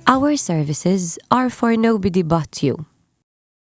Our services are for nobody but you.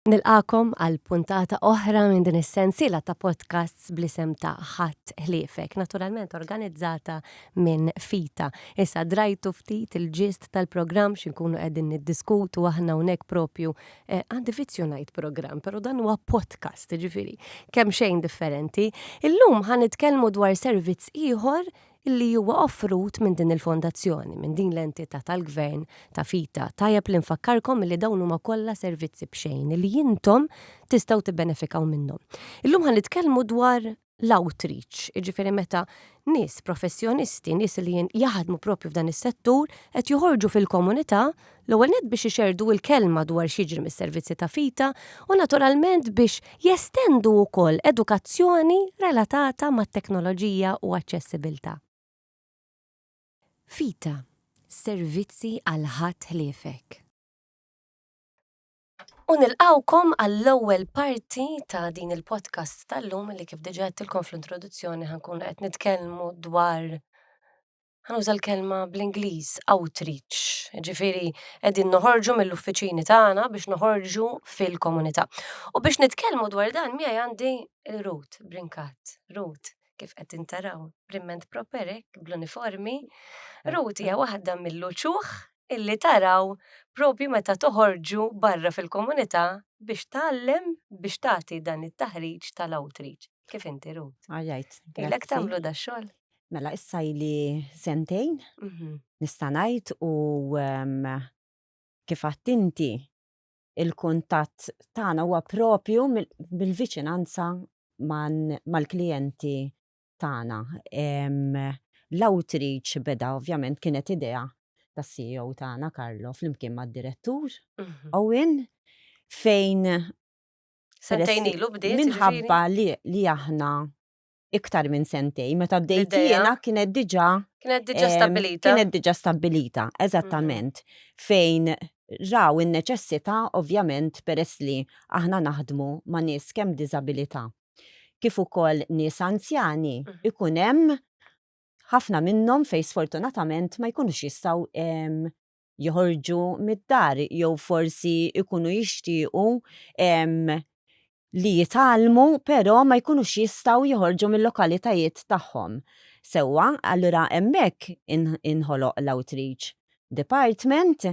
Nilqakom għal puntata oħra minn din is-sensiela ta' podcasts bl-isem ta' Ħadd Ħliefek, naturalment organizzata minn FITA. Issa drajtu ftit il-ġist tal-programm x'inkunu qegħdin niddiskutu aħna hawnhekk propju eh, għandi vizzju ngħid programm, però dan huwa podcast, ġifieri, kemm xejn differenti. Illum ħa nitkellmu dwar servizz ieħor li huwa offrut minn din il-fondazzjoni, minn din l-entità tal-gvern ta' FITA. Tajjeb li nfakkarkom li dawn huma kollha servizzi b'xejn li intom tistgħu tibbenefikaw minnhom. Illum ħa nitkellmu dwar l-outreach, jiġifieri meta nies professjonisti, nies li jaħdmu propju f'dan is-settur qed joħorġu fil-komunità l-ewwel nett biex ixerrdu l-kelma dwar x'jiġri mis-servizzi ta' FITA u naturalment biex jestendu wkoll edukazzjoni relatata mat-teknoloġija u aċċessibilità. FITA, servizzi għal ħadd ħliefek. U nilqgħukom għall-ewwel parti ta' din il-podcast tal-lum li kif diġà għedtilkom fl-introduzzjoni ħa nkunu qed nitkellmu dwar ħa nuża l-kelma bl-Ingliż outreach, ġifieri qegħdin noħorġu mill-uffiċini tagħna biex noħorġu fil-komunità. U biex nitkellmu dwar dan miegħi għandi il-Ruth Brincat. Ruth, kif qed taraw, prim and proper hekk bl-uniformi. Ruth hija waħda mill-uċuħ illi taraw propju meta toħorġu barra fil-komunità biex tgħallem biex tagħti dan it-taħriġ tal-outreach. Kif inti Ruth? Għajajt. Ilek tagħmlu da xogħol? Mela issa ili sentejn nista' ngħid u kif għedt inti il-kuntatt tagħna huwa propju mill-viċinanza mal-klijenti tagħna. L-outreach beda ovvjament kienet idea tas-CEO tagħna Carlo flimkien mad-direttur Owen fejn Sentejn ilu bdiet. Minħabba li aħna iktar minn sentejn, meta bdejt jiena kienet diġà Kienet diġà stabbilita. Kienet diġà stabbilita, eżattament. Fejn raw in-neċessità ovvjament peress li aħna naħdmu ma' nies kemm b'diżabilità kif ukoll nies anzjani ikun hemm ħafna minnhom fejn sfortunatament ma jkunux jistgħu joħorġu mid-dar jew forsi jkunu jixtiequ li jitgħallmu però ma jkunux jistgħu joħorġu mill-lokalitajiet tagħhom. Sewwa, allura hemmhekk inħoloq l-outreach department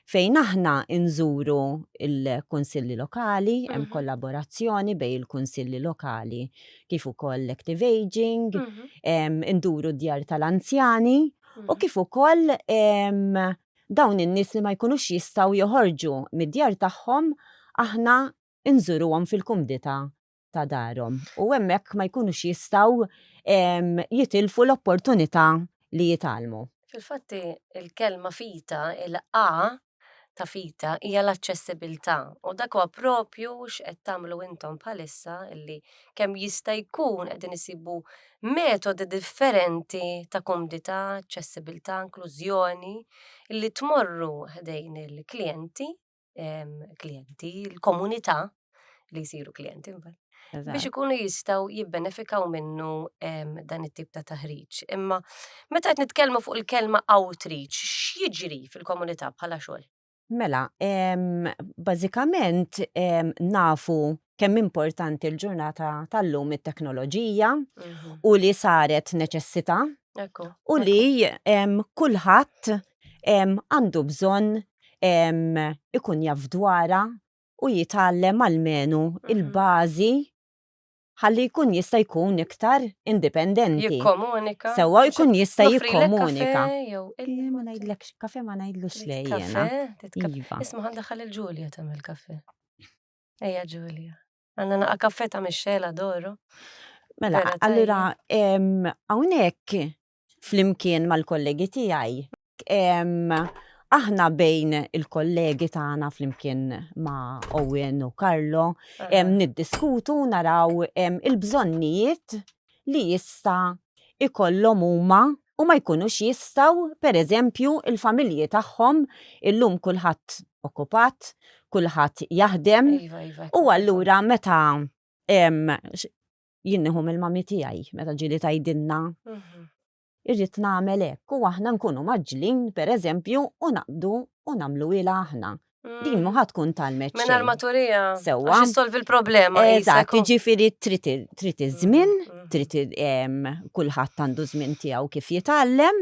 fejn aħna nżuru l-kunsilli lokali, hemm kollaborazzjoni bejn il-kunsilli lokali kif ukoll l-active aging, induru d-djar tal-anzjani u kif ukoll dawn in-nies li ma jkunux jistgħu joħorġu mid-djar tagħhom aħna nżuruhom fil-kumdità ta' darhom u hemmhekk ma jkunux jistgħu jitilfu l-opportunità li jitgħallmu. Fil-fatti il-kelma FITA, il-A ta' FITA hija l-aċċessibilità u dak huwa propju x'qed tagħmlu intom bħalissa illi kemm jista' jkun qegħdin isibu metodi differenti ta' kumdità, aċċessibilità, inklużjoni illi tmorru ħdejn il-klijenti klijenti, l-komunità li jsiru klijenti mbagħad biex ikunu jistgħu jibbenefikaw minnu dan it-tip ta' taħriġ. Imma meta qed nitkellmu fuq il-kelma outreach, x'jiġri fil-komunità bħala xogħol? Mela, bażikament nafu kemm importanti l-ġurnata tal-lum it-teknoloġija u li saret neċessità u li kulħadd għandu bżonn ikun jaf dwarha u jitgħallem almenu il-bażi ħalli jkun jista' jkun iktar indipendenti. Jikkomunika. Sewwa jkun jista' jikkomunika. Ma ngħidlekx kafe ma ngħidlux le jiena. Iva. Isma' ħa ndaħħal il-Ġulja tagħmel kafe. Ejja Ġulja. Għandna naqa' kafe ta' Michelle adoro. Mela, allura hawnhekk flimkien mal-kollegi tiegħi aħna bejn il-kollegi tagħna flimkien ma' Owen u Carlo niddiskutu naraw il-bżonnijiet li jista' ikollhom huma u ma jkunux jistgħu pereżempju il-familji tagħhom illum kulħadd okkupat, kulħadd jaħdem Iva, iva, u allura meta jien nieħu mill-mami tiegħi meta ġieli tgħidilna. Irrid nagħmel hekk u aħna nkunu mgħaġġlin, pereżempju, u naqbdu u nagħmluhielha aħna. Din mhu ħa tkun tgħallmet xejn. Mingħajr ma turiha. Sewwa. Għax issolvi l-problema. Eżatt, jiġifieri trid trid iż-żmien, trid kulħadd għandu żmien tiegħu kif jitgħallem.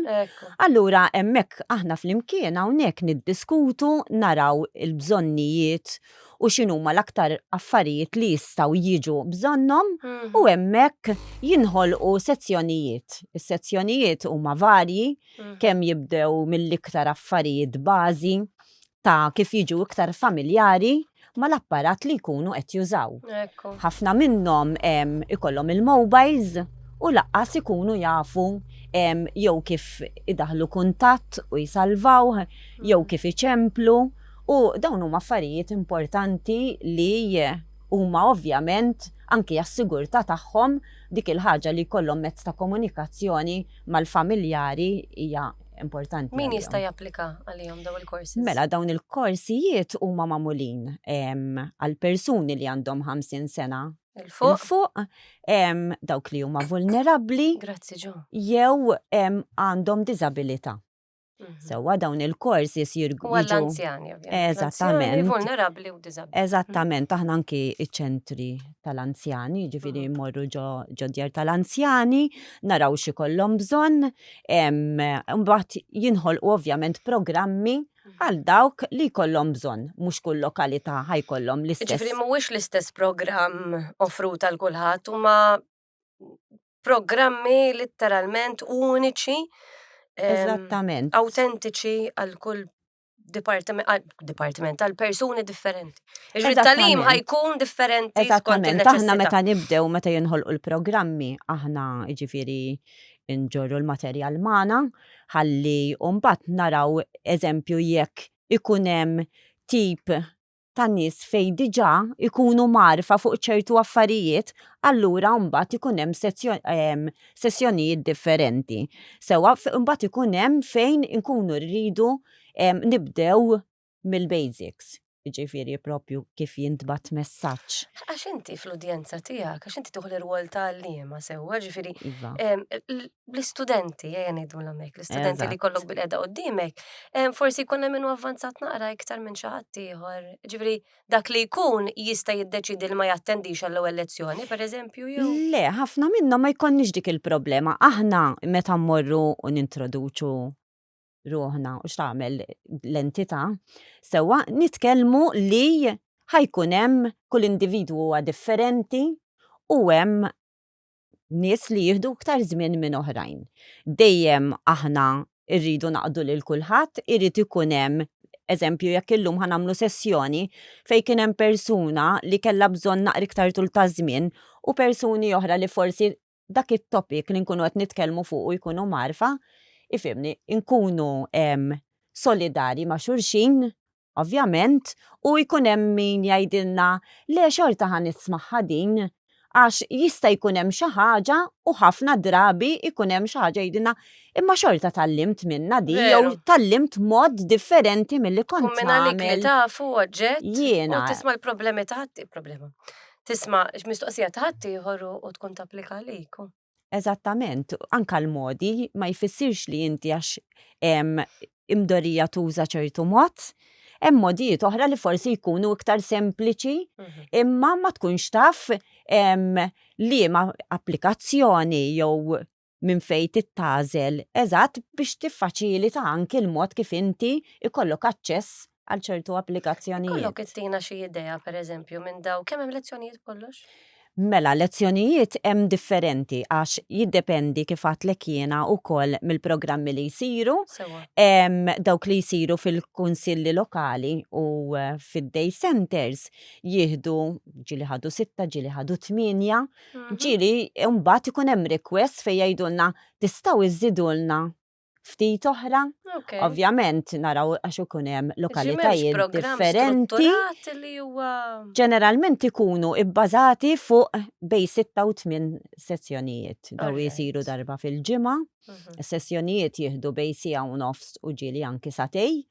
Allura hemmhekk aħna flimkien hawnhekk niddiskutu, naraw il-bżonnijiet u x'inhuma l-aktar affarijiet li jistgħu jiġu bżonnhom u hemmhekk jinħolqu sezzjonijiet. Is-sezzjonijiet huma varji, kemm jibdew mill-iktar affarijiet bażi ta' kif jiġu iktar familjari mal-apparat li jkunu qed jużaw. Ħafna minnhom ikollhom il-mobiles u laqqas ikunu jafu jew kif idaħħlu kuntatt u jsalvawh, jew kif iċemplu u dawn huma affarijiet importanti li huma ovvjament anki għas-sigurtà tagħhom dik il-ħaġa li jkollhom mezz ta' komunikazzjoni mal-familjari hija importanti. Min jista' japplika għalihom dawn il-courses? Mela dawn il-korsijiet huma magħmulin għal persuni li għandhom 50 sena 'il fuq, fuq dawk li huma vulnerabbli. Grazzi Ġo. Jew għandhom diżabilità. Mhm. Sewwa dawn il-courses jirgu. U għall-anzjani, Eżattament. Vulnerabbli u diżabbli. Eżattament, aħna anki iċ-ċentri tal-anzjani, ġifieri mhm. morru ġo djar tal-anzjani, naraw xi kollhom bżonn, mbagħad jinħolqu ovvjament programmi mhm. għal dawk li jkollhom bżonn, mhux kull lokalità ħajkollhom l-istess. Ġifieri mhuwiex l-istess programm offrut għal kulħadd huma programmi litteralment uniċi. Eżattament. Autentiċi għal kull dipartiment, dipartiment għal persuni differenti. Il-talim ħajkun differenti. Eżattament, aħna meta nibdew, meta jinħolqu l-programmi, aħna ġifiri nġorru l-materjal magħna, ħalli mbagħad naraw eżempju jekk ikun hemm tip ta' nies fejn diġà jkunu mgħarrfa fuq ċertu affarijiet, allura mbagħad ikun hemm sessjonijiet differenti. Sewwa mbagħad ikun hemm fejn inkunu rridu nibdew mill-basics, jiġifieri propju kif jintbagħat messaġġ. Għax inti fl-udjenza tiegħek, għax inti tieħu l-irwol ta' għalliema sewwa, ġifieri Iva. l-istudenti, ejja ngħidulhom hekk, l-istudenti li jkollok bil-qeda qudiemek, forsi jkun hemm min hu avvanzat naqra iktar minn xi ħadd ieħor. Ġifieri dak li jkun jista' jiddeċiedi li ma jattendix għall-ewwel lezzjoni, pereżempju, jew. Le, ħafna minnhom ma jkollniex dik il-problema. Aħna meta mmorru u nintroduċu ruħna u x'tagħmel l-entità, sewwa nitkellmu li ħa jkun hemm kull individwu huwa differenti u hemm nies li jieħdu iktar żmien minn oħrajn. Dejjem aħna rridu naqdu lil kulħadd, irid ikun hemm eżempju jekk illum ħa nagħmlu sessjoni fejn kien hemm persuna li kellha bżonn naqra iktar tul ta' żmien u persuni oħra li forsi dak it-topic li nkunu qed nitkellmu fuqu jkunu mgħarrfa, ifhimni, inkunu solidarji ma' xulxin ovvjament, u jkun hemm min jgħidilna le xorta ħa nismagħha din għax jista' jkun hemm xi ħaġa u ħafna drabi jkun hemm xi ħaġa jgħidilna imma xorta tgħallimt minnha din jew tgħallimt mod differenti milli kont Tkun minn għalik li nagħmel tafu oġġett u jiena. tisma' l-problemi ta' ħadd problema. Tisma' mistoqsija ta' ħaddieħor u tkun tapplika għalik. Eżattament, anka l-modi ma jfissirx li inti għax imdorrija tuża ċertu mod, hemm modijiet oħra li forsi jkunu iktar sempliċi mhm. imma ma tkunx taf liema applikazzjoni jew minn fejn tittażel eżatt biex tiffaċilita anki l-mod kif inti ikollok aċċess għal ċertu applikazzjonijiet. Kollok ittina xi idea pereżempju minn daw kemm hemm lezzjonijiet kollox? Mela, lezzjonijiet hemm differenti għax jiddependi kif għadtlek jiena wkoll mill-programmi li jsiru. Dawk li jsiru fil-kunsilli lokali u fid-day centers jieħdu ġieli ħadu sitta, ġieli ħadu tmienja, mhm. ġieli mbagħad ikun hemm request fejn jgħidulna tistgħu iżidulna ftit oħra. Ovvjament naraw għax ikun hemm lokalitajiet differenti. Ġeneralment ikunu ibbażati fuq bej sitta u tmien sezzjonijiet. Daw jisiru darba fil-ġimgħa. Mhm. Sessjonijiet jieħdu bej siegħa u nofs u ġieli anki sagħtejn.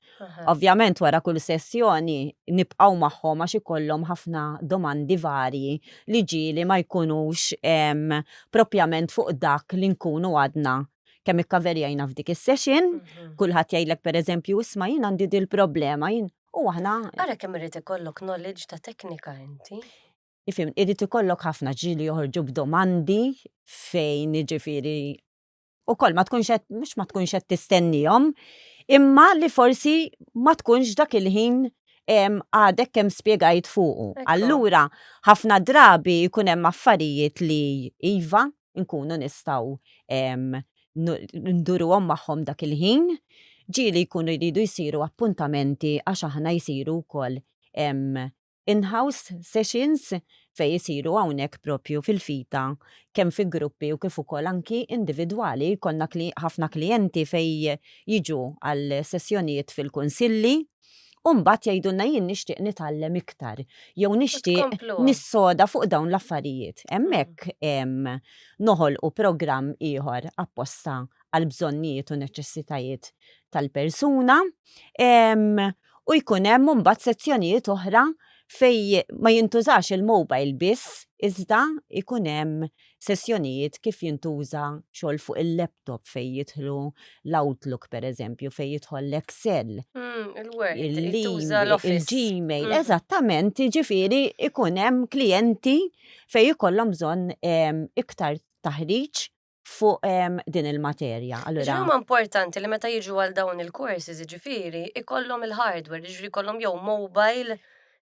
Ovvjament wara kull sessjoni nibqgħu magħhom għax ikollhom ħafna domandi varji li ġieli ma jkunux propjament fuq dak li nkunu għadna. kemm ikkaverjajna f'dik is-session, mhm. kulħadd jgħidlek pereżempju isma' jien għandi dil-problema jien u aħna. Ara kemm irid ikollok knowledge ta' teknika inti. Ifhem, irid ikollok ħafna ġieli joħorġu b'domandi fejn jiġifieri ukoll ma tkunx qed mhux ma tkunx qed tistennihom, imma li forsi ma tkunx dak il-ħin għadek kemm spjegajt fuqu. Allura ħafna drabi jkun hemm affarijiet li iva nkunu nistgħu nduruhom magħhom dak il-ħin, ġieli jkunu jridu jsiru appuntamenti għax aħna jsiru wkoll in-house sessions fejn isiru hawnhekk propju fil-FITA kemm fi gruppi u kif ukoll anki individwali. Jkollna ħafna klijenti fejn jiġu għal sessjonijiet fil-kunsilli u mbagħad jgħidulna jien nixtieq nitgħallem iktar jew nixtieq nissoda fuq dawn l-affarijiet. Hemmhekk noħolqu programm ieħor apposta għall-bżonnijiet u neċessitajiet tal-persuna. U jkun hemm imbagħad sezzjonijiet oħra fejn ma jintużax il-mobile biss iżda jkun hemm sessjonijiet kif jintuża xogħol fuq il-laptop fejn jidħlu l-Outlook pereżempju, fejn jidħol l-Excel. Mm, il-Word, il-Gmail, mm. eżattament, jiġifieri ikun hemm klijenti fejn ikollhom bżonn iktar taħriġ fuq din il-materja. Allura huma importanti li meta jiġu għal dawn il-courses, jiġifieri, ikollhom il-hardware, jiġifieri jkollhom jew mobile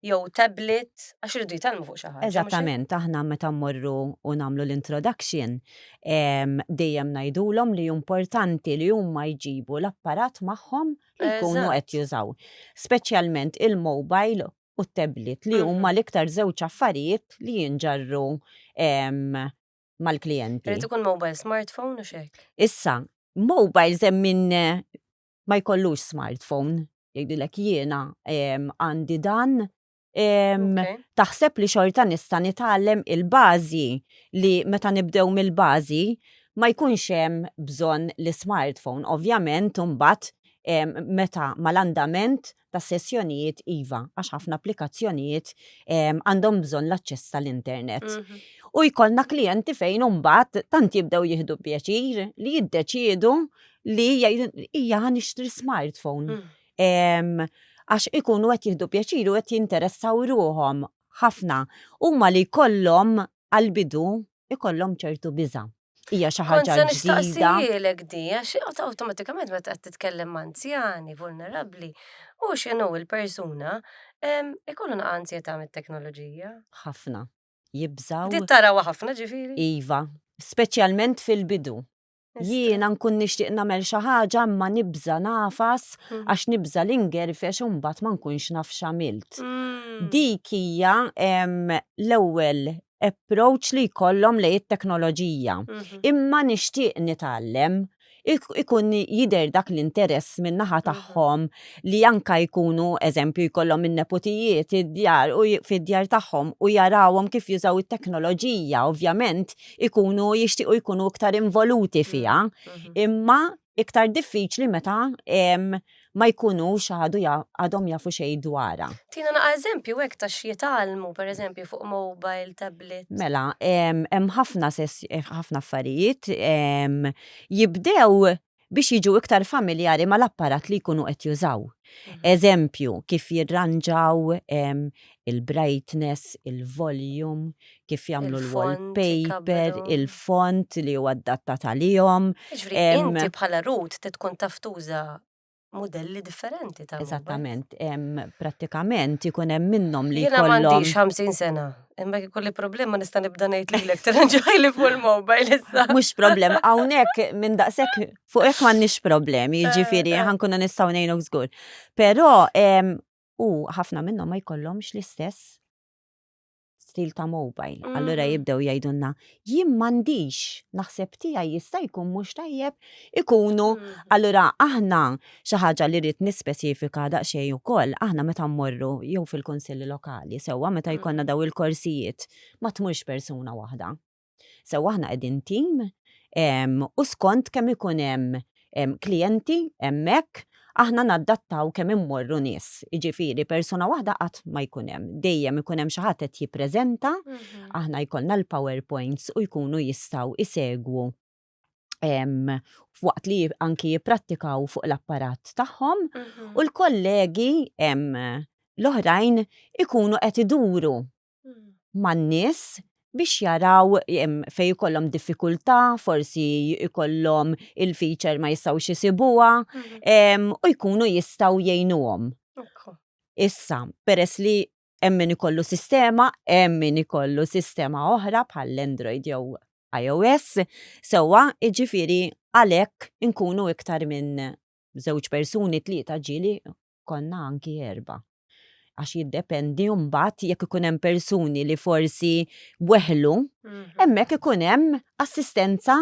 jew tablet, għax iridu jitgħallmu fuq xi ħaġa. Eżattament, aħna meta mmorru u nagħmlu l-introduction, dejjem ngħidulhom li importanti li huma jġibu l-apparat magħhom li jkunu qed jużaw. Speċjalment il-mobile u t-tablet li huma l-iktar żewġ affarijiet li jinġarru mal-klijenti. Irid ikun mobile smartphone u xek. Issa, mobiles hemm min eh, ma jkollux smartphone, jgħidilek jiena għandi dan, taħseb li xorta nista' nitgħallem il-bażi li meta nibdew mill-bażi ma jkunx hemm bżonn l-smartphone. Ovvjament imbagħad meta mal-andament tas-sessjonijiet iva, għax ħafna applikazzjonijiet għandhom bżonn l-aċċess tal-internet. Mhm. U jkollna klijenti fejn imbagħad tant jibdew jieħdu pjaċir li jiddeċiedu li jgħidu hija ħa nixtri smartphone. Mm. Għax ikunu qed jieħdu pjaċir u qed jinteressaw ruħhom ħafna. Huma li jkollhom għall-bidu ikollhom ċertu biża'. Hija xi ħaġa ġdida. Nistaqsijielek di, għax awtomatikament meta qed titkellem ma' anzjani vulnerabbli u x'inhu l-persuna, ikollu naqa' anzjetà mit-teknoloġija. Ħafna. Jibżaw. Di tarawha ħafna ġifieri? Iva, speċjalment fil-bidu. Jiena nkun nixtieq nagħmel xi ħaġa imma nibża' nagħfas mm. għax nibża' li ngerfex u mbagħad ma nkunx naf x'għamilt. Mm. Dik hija l-ewwel approach li jkollhom lejn it-teknoloġija. Mhm. Imma nixtieq nitgħallem ikun jidher dak l-interess min-naħa mhm. tagħhom li anka jkunu eżempju jkollhom in-neputijiet id-djar u fid-djar tagħhom u jarawhom kif jużaw it-teknoloġija, ovvjament ikunu jixtiequ jkunu iktar involuti fiha, mhm. imma iktar diffiċli meta ma jkunux għadu għadhom jafu xejn dwarha. Tina naqa' eżempju hekk ta' x'jitgħallmu pereżempju fuq mobile, tablet. Mela, hemm ħafna ħafna affarijiet jibdew biex jiġu iktar familjari mal-apparat li jkunu qed jużaw. Mhm. Eżempju, kif jirranġaw il-brightness, il-volume, kif jagħmlu l-wallpaper, il-font li huwa adattat għalihom. Jiġifieri inti bħala Ruth tkun taf tuża modelli differenti ta' Eżattament, prattikament ikun hemm minnhom li jkollhom. Jiena m'għandix 50 sena, imma jekk ikolli problema nista' nibda ngħid lilek tirranġajli fuq il-mobile issa. Mhux problema, hawnhekk minn daqshekk fuq hekk m'għandniex problemi, eh, jiġifieri eh. ħankunu nistgħu ngħinuk żgur. Però u ħafna minnhom ma jkollhomx l-istess stil ta' mobile. Mm. Allura jibdew jgħidulna, jien m'għandix, naħseb tiegħi jista' jkun mhux tajjeb ikunu. Mm. Allura aħna xi ħaġa li rrid nispecifika daqsxejn ukoll, aħna meta mmorru jew fil-kunsilli lokali, sewwa meta jkollna mm. daw il-korsijiet, ma tmurx persuna waħda. Sewwa aħna qegħdin tim u skont kemm ikun hemm klijenti hemmhekk aħna naddattaw kemm immorru nies. Jiġifieri persuna waħda qatt ma jkun hemm. Dejjem ikun hemm xi ħadd qed jippreżenta, mhm. aħna jkollna l-PowerPoints u jkunu jistgħu isegwu. Waqt li anki jipprattikaw fuq l-apparat tagħhom mhm. u l-kollegi l-oħrajn ikunu qed iduru mm. man-nies biex jaraw fejn ikollhom diffikultà, forsi ikollhom il-feature ma jistgħux isibuha mhm. u jkunu jistgħu jgħinuhom. Issa, peress li hemm min ikollu sistema, hemm min ikollu sistema oħra bħall-Android jew iOS, sewwa, jiġifieri għalhekk inkunu iktar minn żewġ persuni, tlieta ġieli konna anki erbgħa. Għax jiddependi mbagħad jekk ikun hemm persuni li forsi weħlu, mhm. hemmhekk ikun hemm assistenza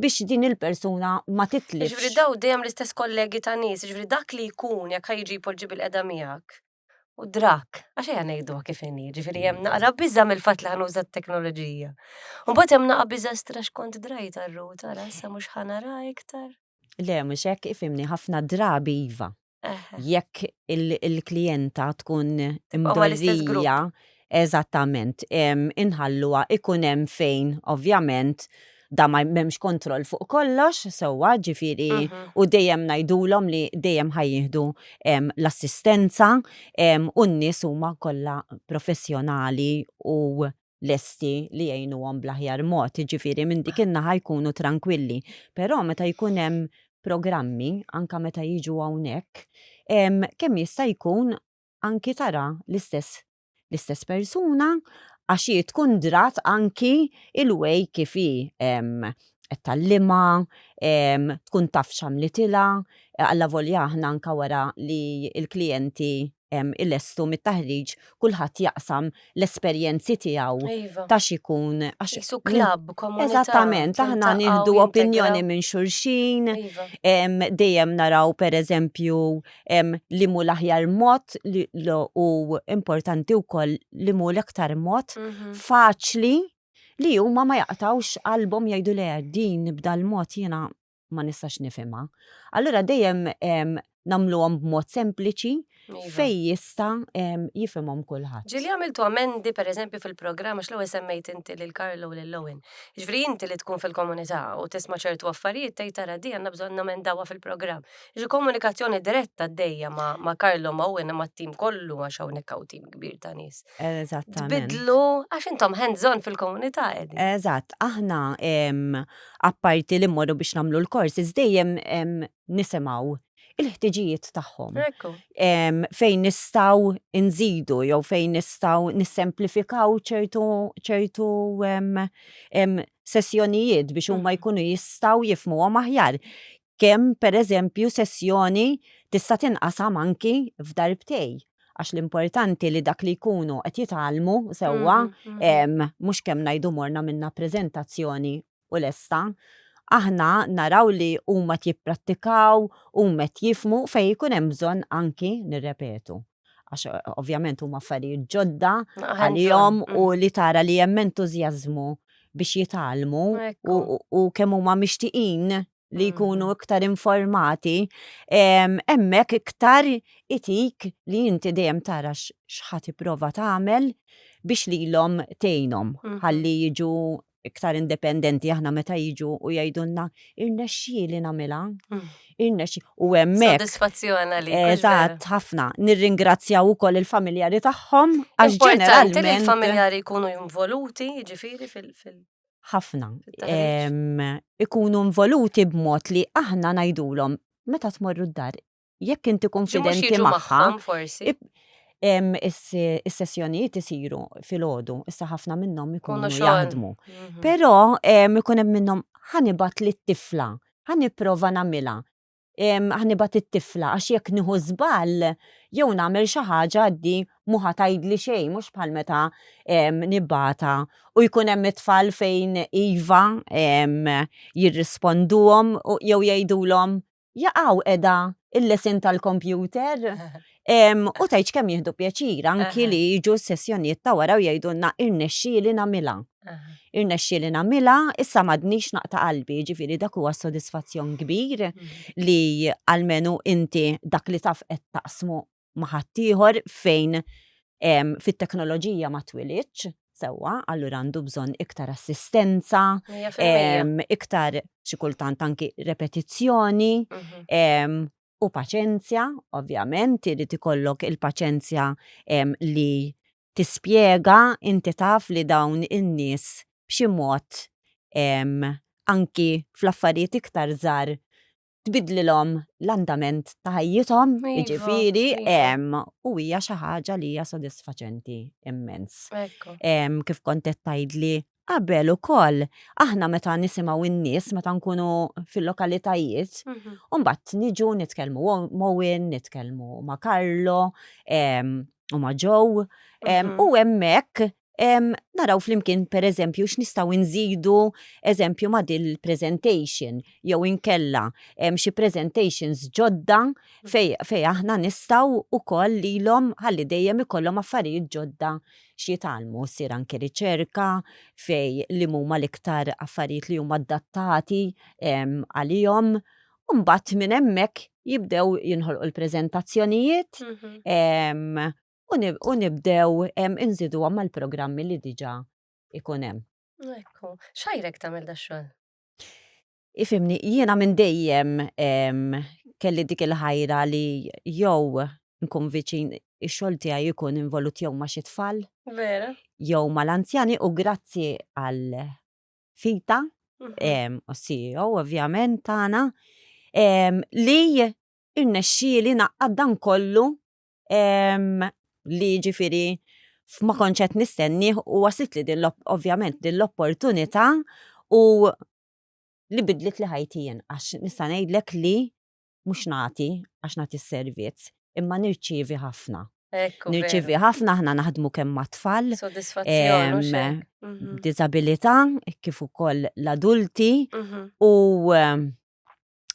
biex din il-persuna ma titlifx. Ġifieri daw dejjem l-istess kollegi ta' nies, ġifieri dak li jkun jekk ħa jiġi jpoġġi bil-qeda miegħek. U drak, għax ejja ngħiduha kif inhi, ġifieri hemm naqra biża' mill-fatt li ħa nuża t-teknoloġija. U mbagħad hemm naqa' biża' stra x'kont drajt għar-rut, ara issa mhux ħa nara iktar. Le, mhux hekk, ifhimni, ħafna drabi iva. Jekk il-klijenta tkun imdorrija, eżattament, inħalluha ikun hemm fejn, ovvjament, da ma m'hemmx kontroll fuq kollox, sewwa, ġifieri, mhm. u dejjem ngħidulhom li dejjem ħajjieħdu l-assistenza u n-nies huma kollha professjonali u lesti li jgħinuhom bl-aħjar mod, ġifieri minn dik in-naħa jkunu tranquilli. Però meta jkun hemm programmi, anka meta jiġu hawnhekk, kemm jista' jkun anki tara l-istess l-istess persuna għax hi tkun drat anki il-way kif hi qed tgħallimha, tkun taf x'għamlitilha, allavolja aħna anke wara li l-klijenti ilestu mit-taħriġ kulħadd jaqsam l-esperjenzi tiegħu iva. ta' x'ikun għax Isu klabb, komunità. Eżattament, aħna nieħdu opinjoni minn xulxin, iva. dejjem naraw pereżempju li mhu l-aħjar mod u importanti wkoll li mhu l-aktar mod mhm. faċli li huma ma jaqtawx qalbhom jgħidu le din b'dal-mod jiena ma nistax nifhimha. Allura dejjem nagħmluhom b'mod sempliċi iva. fej jista' jifhimhom kulħadd. Ġieli għamiltu amendi pereżempju fil-programm għax l-ewwel semmejt inti lil Carlo u lil Owen. Ġifieri inti li tkun fil-komunità u tisma' ċertu affarijiet tgħid tara di għandna bżonn namendawha fil-programm. Ġi komunikazzjoni diretta għaddejja ma' ma' Carlo ma' Owen ma' tim kollu għax hawnhekk hawn tim kbir ta' nies. Eżattament. Tbidlu għax intom hands-on fil-komunità qegħdin. Eżatt, aħna apparti li mmorru biex nagħmlu l-courses dejjem nisimgħu il-ħtiġijiet tagħhom. Fejn nistgħu nżidu jew fejn nistgħu nissemplifikaw ċertu ċertu sessjonijiet biex huma mm. jkunu jistgħu jifhmuhom aħjar. Kemm pereżempju sessjoni tista' tinqasam anki f'darbtej għax l-importanti li dak li jkunu qed jitgħallmu sewwa mhm, mhm. mhux kemm ngħidu morna minna preżentazzjoni u lesta. Aħna naraw li huma qed jipprattikaw, huma qed jifhmu fejn ikun hemm bżonn anki nirrepetu. Għax ovvjament huma affarijiet ġodda għalihom u mm. li tara li hemm entużjażmu biex jitgħallmu u kemm huma mixtieqin li jkunu mm. iktar informati, hemmhekk iktar itik li inti dejjem tara x'ħa tipprova tagħmel biex lilhom tgħinhom mm. ħalli jiġu iktar indipendenti aħna meta jiġu u jgħidulna irnexxieli nagħmilha. Mm. Irnexxi u hemmhekk. Sodisfazzjon għalik. Eżatt, ħafna. Nirringrazzjaw ukoll il-familjari tagħhom għax ġeneralment il-familjari jkunu involuti, jiġifieri fil- ħafna. Ikunu involuti b'mod li aħna ngħidulhom meta tmorru d-dar jekk inti konfidenti magħha. Is-sessjonijiet isiru filgħodu, issa ħafna minnhom ikunu jaħdmu. Mhm. Però ikun hemm minnhom ħa nibgħat lit-tifla, ħa nipprova nagħmilha. Ħa nibgħat it-tifla għax jekk nieħu żball jew nagħmel xi ħaġa di mhu ħa tgħidli xejn mhux bħal meta nibgħatha u jkun hemm it-tfal fejn iva jirrisponduhom jew jgħidulhom jaqaw qiegħda il-lesson tal-computer u tgħidx kemm jieħdu pjaċir anki li jiġu s-sessjonijiet ta' wara u jgħidulna irnexxieli nagħmilha. Irnexxieli nagħmilha, issa m'għadnix naqta' qalbi, ġifieri dak huwa sodisfazzjon kbir mm. li almenu inti dak li taf qed taqsmu ma' ħaddieħor fejn fit-teknoloġija ma twilidx. Sewwa, allura għandu bżonn iktar assistenza, iktar xi kultant anki repetizzjoni mhm. u paċenzja, ovvjament, irid ikollok il-paċenzja li tispjega inti taf li dawn in-nies b'xi mod anki fl-affarijiet iktar żgħar tbidlilhom l-andament ta' ħajjithom, iva, jiġifieri, iva. u hija xi ħaġa li hija sodisfaċenti immens. Kif kont qed tgħidli qabel ukoll, aħna meta nisimgħu n-nies meta nkunu fil-lokalitajiet, mhm. u mbagħad niġu nitkellmu Owen, nitkellmu ma' Carlo, u ma' Joe, mhm. u hemmhekk Naraw flimkien pereżempju x'nistgħu nżidu eżempju ma' dil-presentation jew inkella xi presentations ġodda fej, fej aħna nistgħu ukoll lilhom ħalli dejjem ikollhom affarijiet ġodda x'jitgħallmu, ssir anki riċerka fej li huma l-iktar affarijiet li huma adattati għalihom. U mbagħad minn hemmhekk jibdew jinħolqu l-preżentazzjonijiet mhm. u nibdew inżiduhom mal-programmi li diġà ikun hemm. Ekku, x'ħajrek tagħmel dax-xogħol? Ifimni, jiena minn dejjem kelli dik il-ħajra li jew nkun viċin ix-xogħol tiegħi jkun involut jew ma' xi tfal. Vera. Jew mal-anzjani u grazzi għal Fita, mhm. u CEO ovvjament tagħna, li irnexxieli naqqad dan kollu li ġifiri ma kontx qed nistennih u waslit li din ovvjament din l-opportunità u li bidlit li ħajti jien għax nista' ngħidlek li mhux nagħti għax nagħti s-servizz imma nirċievi ħafna. Nirċievi ħafna aħna naħdmu kemm ma' tfal. Sodisfazzjon. Mhm. Disabilità kif ukoll l-adulti mhm. u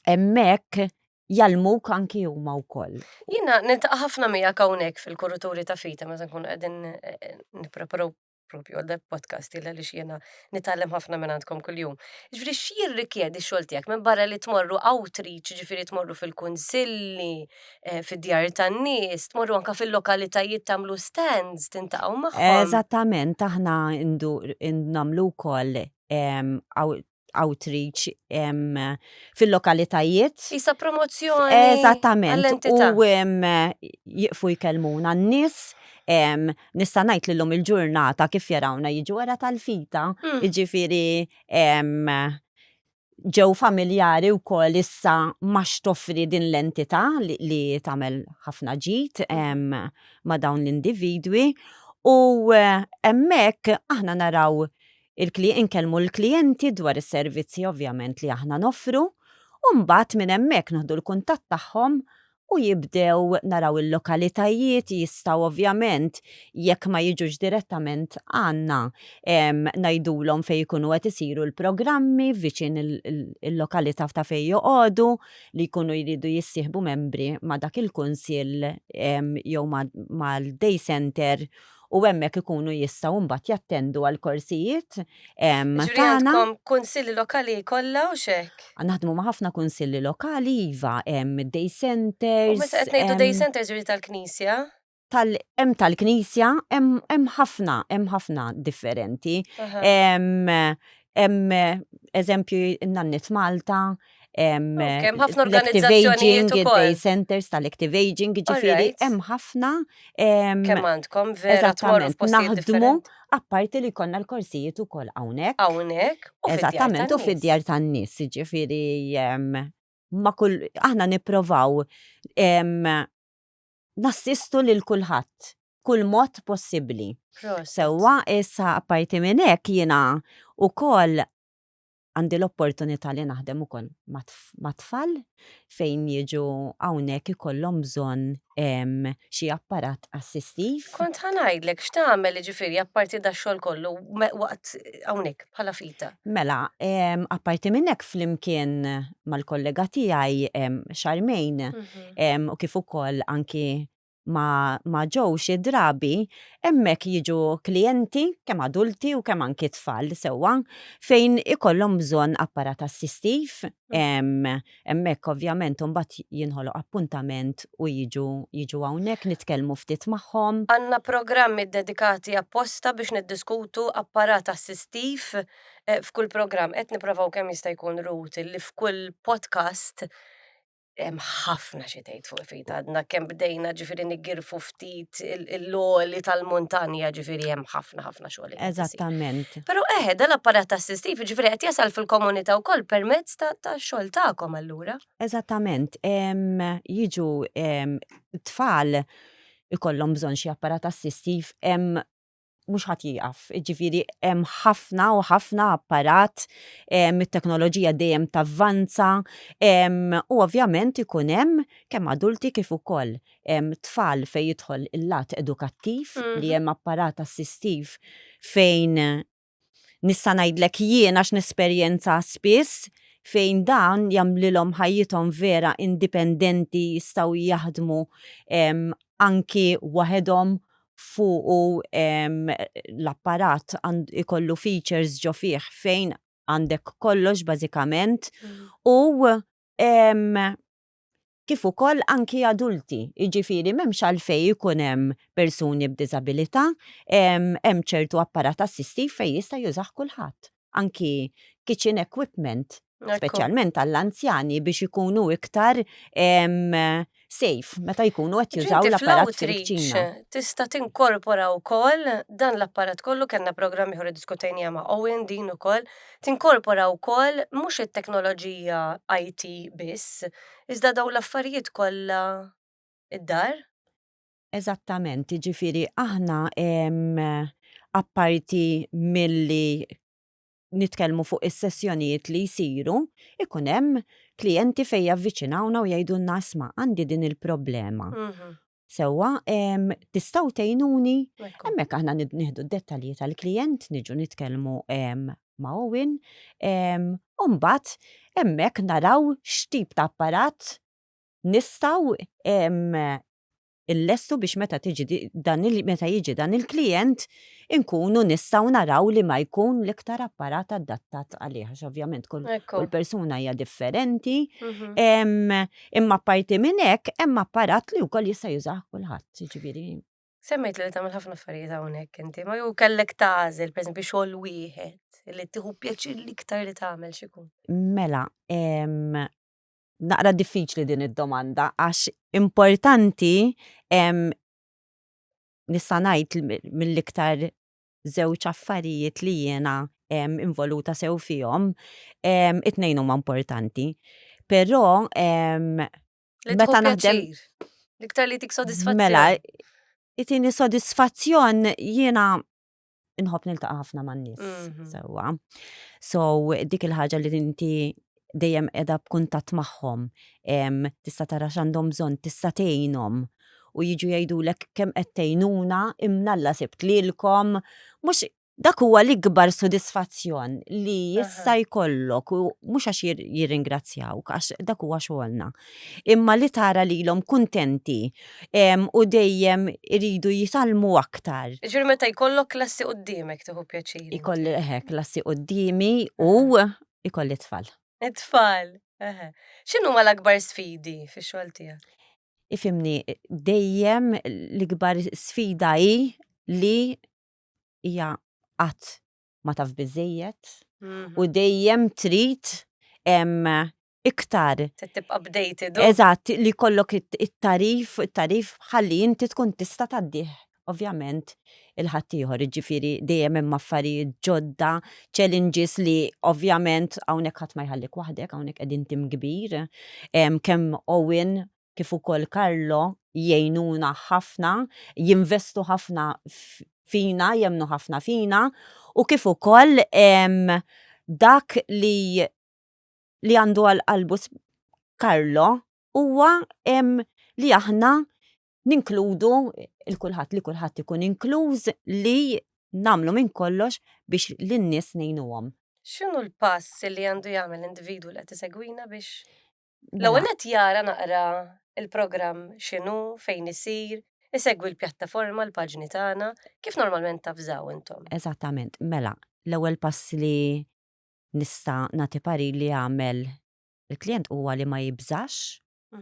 hemmhekk jgħallmuk anki huma wkoll. Jiena niltaqa' ħafna miegħek hawnhekk fil-kuruturi ta' Fita meta nkunu qegħdin eh, eh, nippreparaw propju għal podcast illa li jiena nitgħallem ħafna minn għandkom kuljum. Ġifieri x'jirrikjedi x-xogħol tiegħek minn barra li tmorru outreach, ġifieri tmorru fil-kunsilli, eh, fid-djar tan-nies, tmorru anka fil-lokalitajiet tagħmlu stands, tintaqgħu magħhom. Eżattament, aħna nagħmlu wkoll outreach fil-lokalitajiet. Isa promozzjoni. Eżattament. U jiqfu jkellmuna n-nies. Nista' ngħid li llum il-ġurnata kif jarawna jiġu wara tal-fita, hmm. jiġifieri ġew familjari wkoll issa ma x'toffri din l-entità li, li tagħmel ħafna ġid ma' dawn l-individwi u eh, hemmhekk aħna naraw Inkellmu l-klijenti dwar is-servizzi ovvjament li aħna noffru u mbagħad minn hemmhekk nieħdu l-kuntatt tagħhom u jibdew naraw il-lokalitajiet jistgħu ovvjament jekk ma jiġux direttament għandna ngħidulhom fejn ikunu qed isiru l-programmi viċin il-lokalità ta' fejn joqogħdu li jkunu jridu jissieħbu membri ma' dak il-kunsill jew mal-day center u hemmhekk ikunu jistgħu mbagħad jattendu għal korsijiet tagħna. Għandkom kunsilli lokali kollha u xek? Naħdmu ma' ħafna kunsilli lokali, iva, hemm day centers. U meta qed ngħidu day centers ġifieri tal-Knisja? Tal hemm tal-Knisja, hemm ħafna, hemm ħafna differenti. Hemm eżempju n-Nanniet Malta, hemm ħafna organizzazzjonijiet ukoll. Day centers tal-active aging, ġifieri hemm ħafna. Kemm għandkom vera tmorru f'postijiet naħdmu apparti li jkollna l-korsijiet ukoll hawnhekk. Hawnhekk u Eżattament u fid-djar tan-nies, ġifieri ma kull aħna nipprovaw nassistu lil kulħadd kull mod possibbli. Sewwa issa apparti minn hekk jiena wkoll għandi l-opportunità li naħdem ukoll ma' tfal fejn jiġu hawnhekk ikollhom bżonn xi apparat assistiv. Kont ħa ngħidlek x'tagħmel jiġifieri apparti dax-xogħol kollu waqt hawnhekk bħala fita? Mela, apparti minn hekk flimkien mal-kollega tiegħi Charmaine mhm. u kif ukoll anki. ma, ma ġew xi drabi, hemmhekk jiġu klijenti kemm adulti u kemm anki tfal sewwa fejn ikollhom bżonn apparat assistiv. Hemmhekk ovvjament imbagħad jinħoloq appuntament u jiġu jiġu hawnhekk nitkellmu ftit magħhom. Għandna programmi ddedikati apposta biex niddiskutu apparat assistiv eh, f'kull programm. Qed nipprovaw kemm jista' jkun Ruth li f'kull podcast hemm ħafna xi tgħid fuq fit għadna kemm bdejna ġifieri nigirfu ftit l-għoli tal-muntanja ġifieri hemm ħafna ħafna xogħol. Eżattament. Però eħe dal-apparat assistiv ġifieri qed jasal fil-komunità wkoll permezz ta' xogħol tagħkom allura. Eżattament. Jiġu tfal ikollhom bżonn xi apparat assistiv hemm mhux ħadd jieqaf. Ġifieri hemm ħafna u ħafna apparat, it-teknoloġija dejjem tavvanza u ovvjament ikun hemm kemm adulti kif ukoll tfal fejn jidħol il-lat edukattiv li hemm apparat assistiv fejn nista' ngħidlek jien għax nesperjenza spiss fejn dan jagħmlilhom ħajjithom vera indipendenti jistgħu jaħdmu anki waħedhom fuqu l-apparat ikollu features ġo fih fejn għandek kollox bażikament u kif ukoll anki adulti, jiġifieri m'hemmx għalfejn ikun hemm persuni b'diżabilità, hemm ċertu apparat assistiv fejn jista' jużah kulħadd, anki kitchen equipment, speċjalment għall-anzjani biex ikunu iktar safe meta jkunu qed jużaw l-apparat fil-kċina. Tista' tinkorpora wkoll dan l-apparat kollu kellna programm ieħor iddiskutejniha ma' Owen din ukoll, tinkorpora wkoll mhux it-teknoloġija IT biss, iżda dawn l-affarijiet kollha id-dar. Eżattament, jiġifieri aħna apparti milli nitkellmu fuq is-sessjonijiet li jsiru, ikun hemm klijenti fejn javviċinawna u jgħidulna isma' għandi din il-problema. Mhm. Sewwa, tistgħu tgħinuni? Hemmhekk aħna nieħdu d-dettalji tal-klijent, niġu nitkellmu ma' Owen, u mbagħad hemmhekk naraw x'tip ta' apparat nistgħu illestu biex meta tiġi dan il meta jiġi dan il-klijent inkunu nistgħu naraw li ma jkun l-iktar apparat adattat għalih għax ovvjament kull kull persuna hija differenti. Mhm. Imma apparti minn hekk hemm apparat li wkoll jista' jużah kulħadd, jiġifieri. Semmejt li tagħmel ħafna affarijiet hawnhekk inti, ma jew kellek tagħżel pereżempju xogħol wieħed li tieħu pjaċir l-iktar li tagħmel x'ikun. Mela, naqra diffiċli din id-domanda għax importanti nista' ngħid mill-iktar żewġ affarijiet li jiena involuta sew fihom, it-tnejn huma importanti. Però meta naħdem l-iktar li tik sodisfazzjon. Mela, itini sodisfazzjon jiena inħobb niltaqa' ħafna man-nies mhm. sewwa. So dik il-ħaġa li inti dejjem qiegħda b'kuntatt magħhom, tista' tara x'għandhom bżonn, tista' tgħinhom u jiġu jgħidulek kemm qed tgħinuna imnalla sibt lilkom, mhux dak huwa l-ikbar sodisfazzjon li jista' jkollok u mhux għax jirringrazzjawk għax dak huwa xogħolna. Imma li tara lilhom kuntenti u dejjem iridu jitgħallmu aktar. Ġifieri meta jkollok klassi quddiemek tieħu pjaċir. Ikolli eħe klassi quddiemi u ikolli tfal. It-tfal, eħe. X'inhuma l-akbar sfidi fix-xogħol tiegħek? Ifhimni, dejjem l-ikbar sfida hi li hija qatt ma taf biżejjed mhm. u dejjem trid iktar. Trid tibqa' updated. Eżatt, li jkollok it-tarif, it-tarif ħalli inti tkun tista' tgħaddih ovvjament il-ħaddieħor, jiġifieri dejjem hemm affarijiet ġodda, challenges li ovvjament hawnhekk ħadd ma jħallik waħdek, hawnhekk qegħdin tim kbir, kemm Owen kif ukoll Carlo jgħinuna ħafna, jinvestu ħafna fina, jemmnu ħafna fina u kif ukoll dak li li għandu għal qalbu Carlo huwa li aħna ninkludu il kulħadd li kulħadd ikun inkluż li nagħmlu minn kollox biex lin-nies ngħinuhom. X'inhu l-pass li għandu jagħmel individwu li qed isegwina biex mela. l-ewwel qed jara naqra il-programm x'inhu, fejn isir. Isegwi l-pjattaforma, l-paġni tagħna, kif normalment tavżaw intom. Eżattament, mela, l-ewwel pass li nista' nagħti parir li jagħmel il-klijent huwa li ma jibżax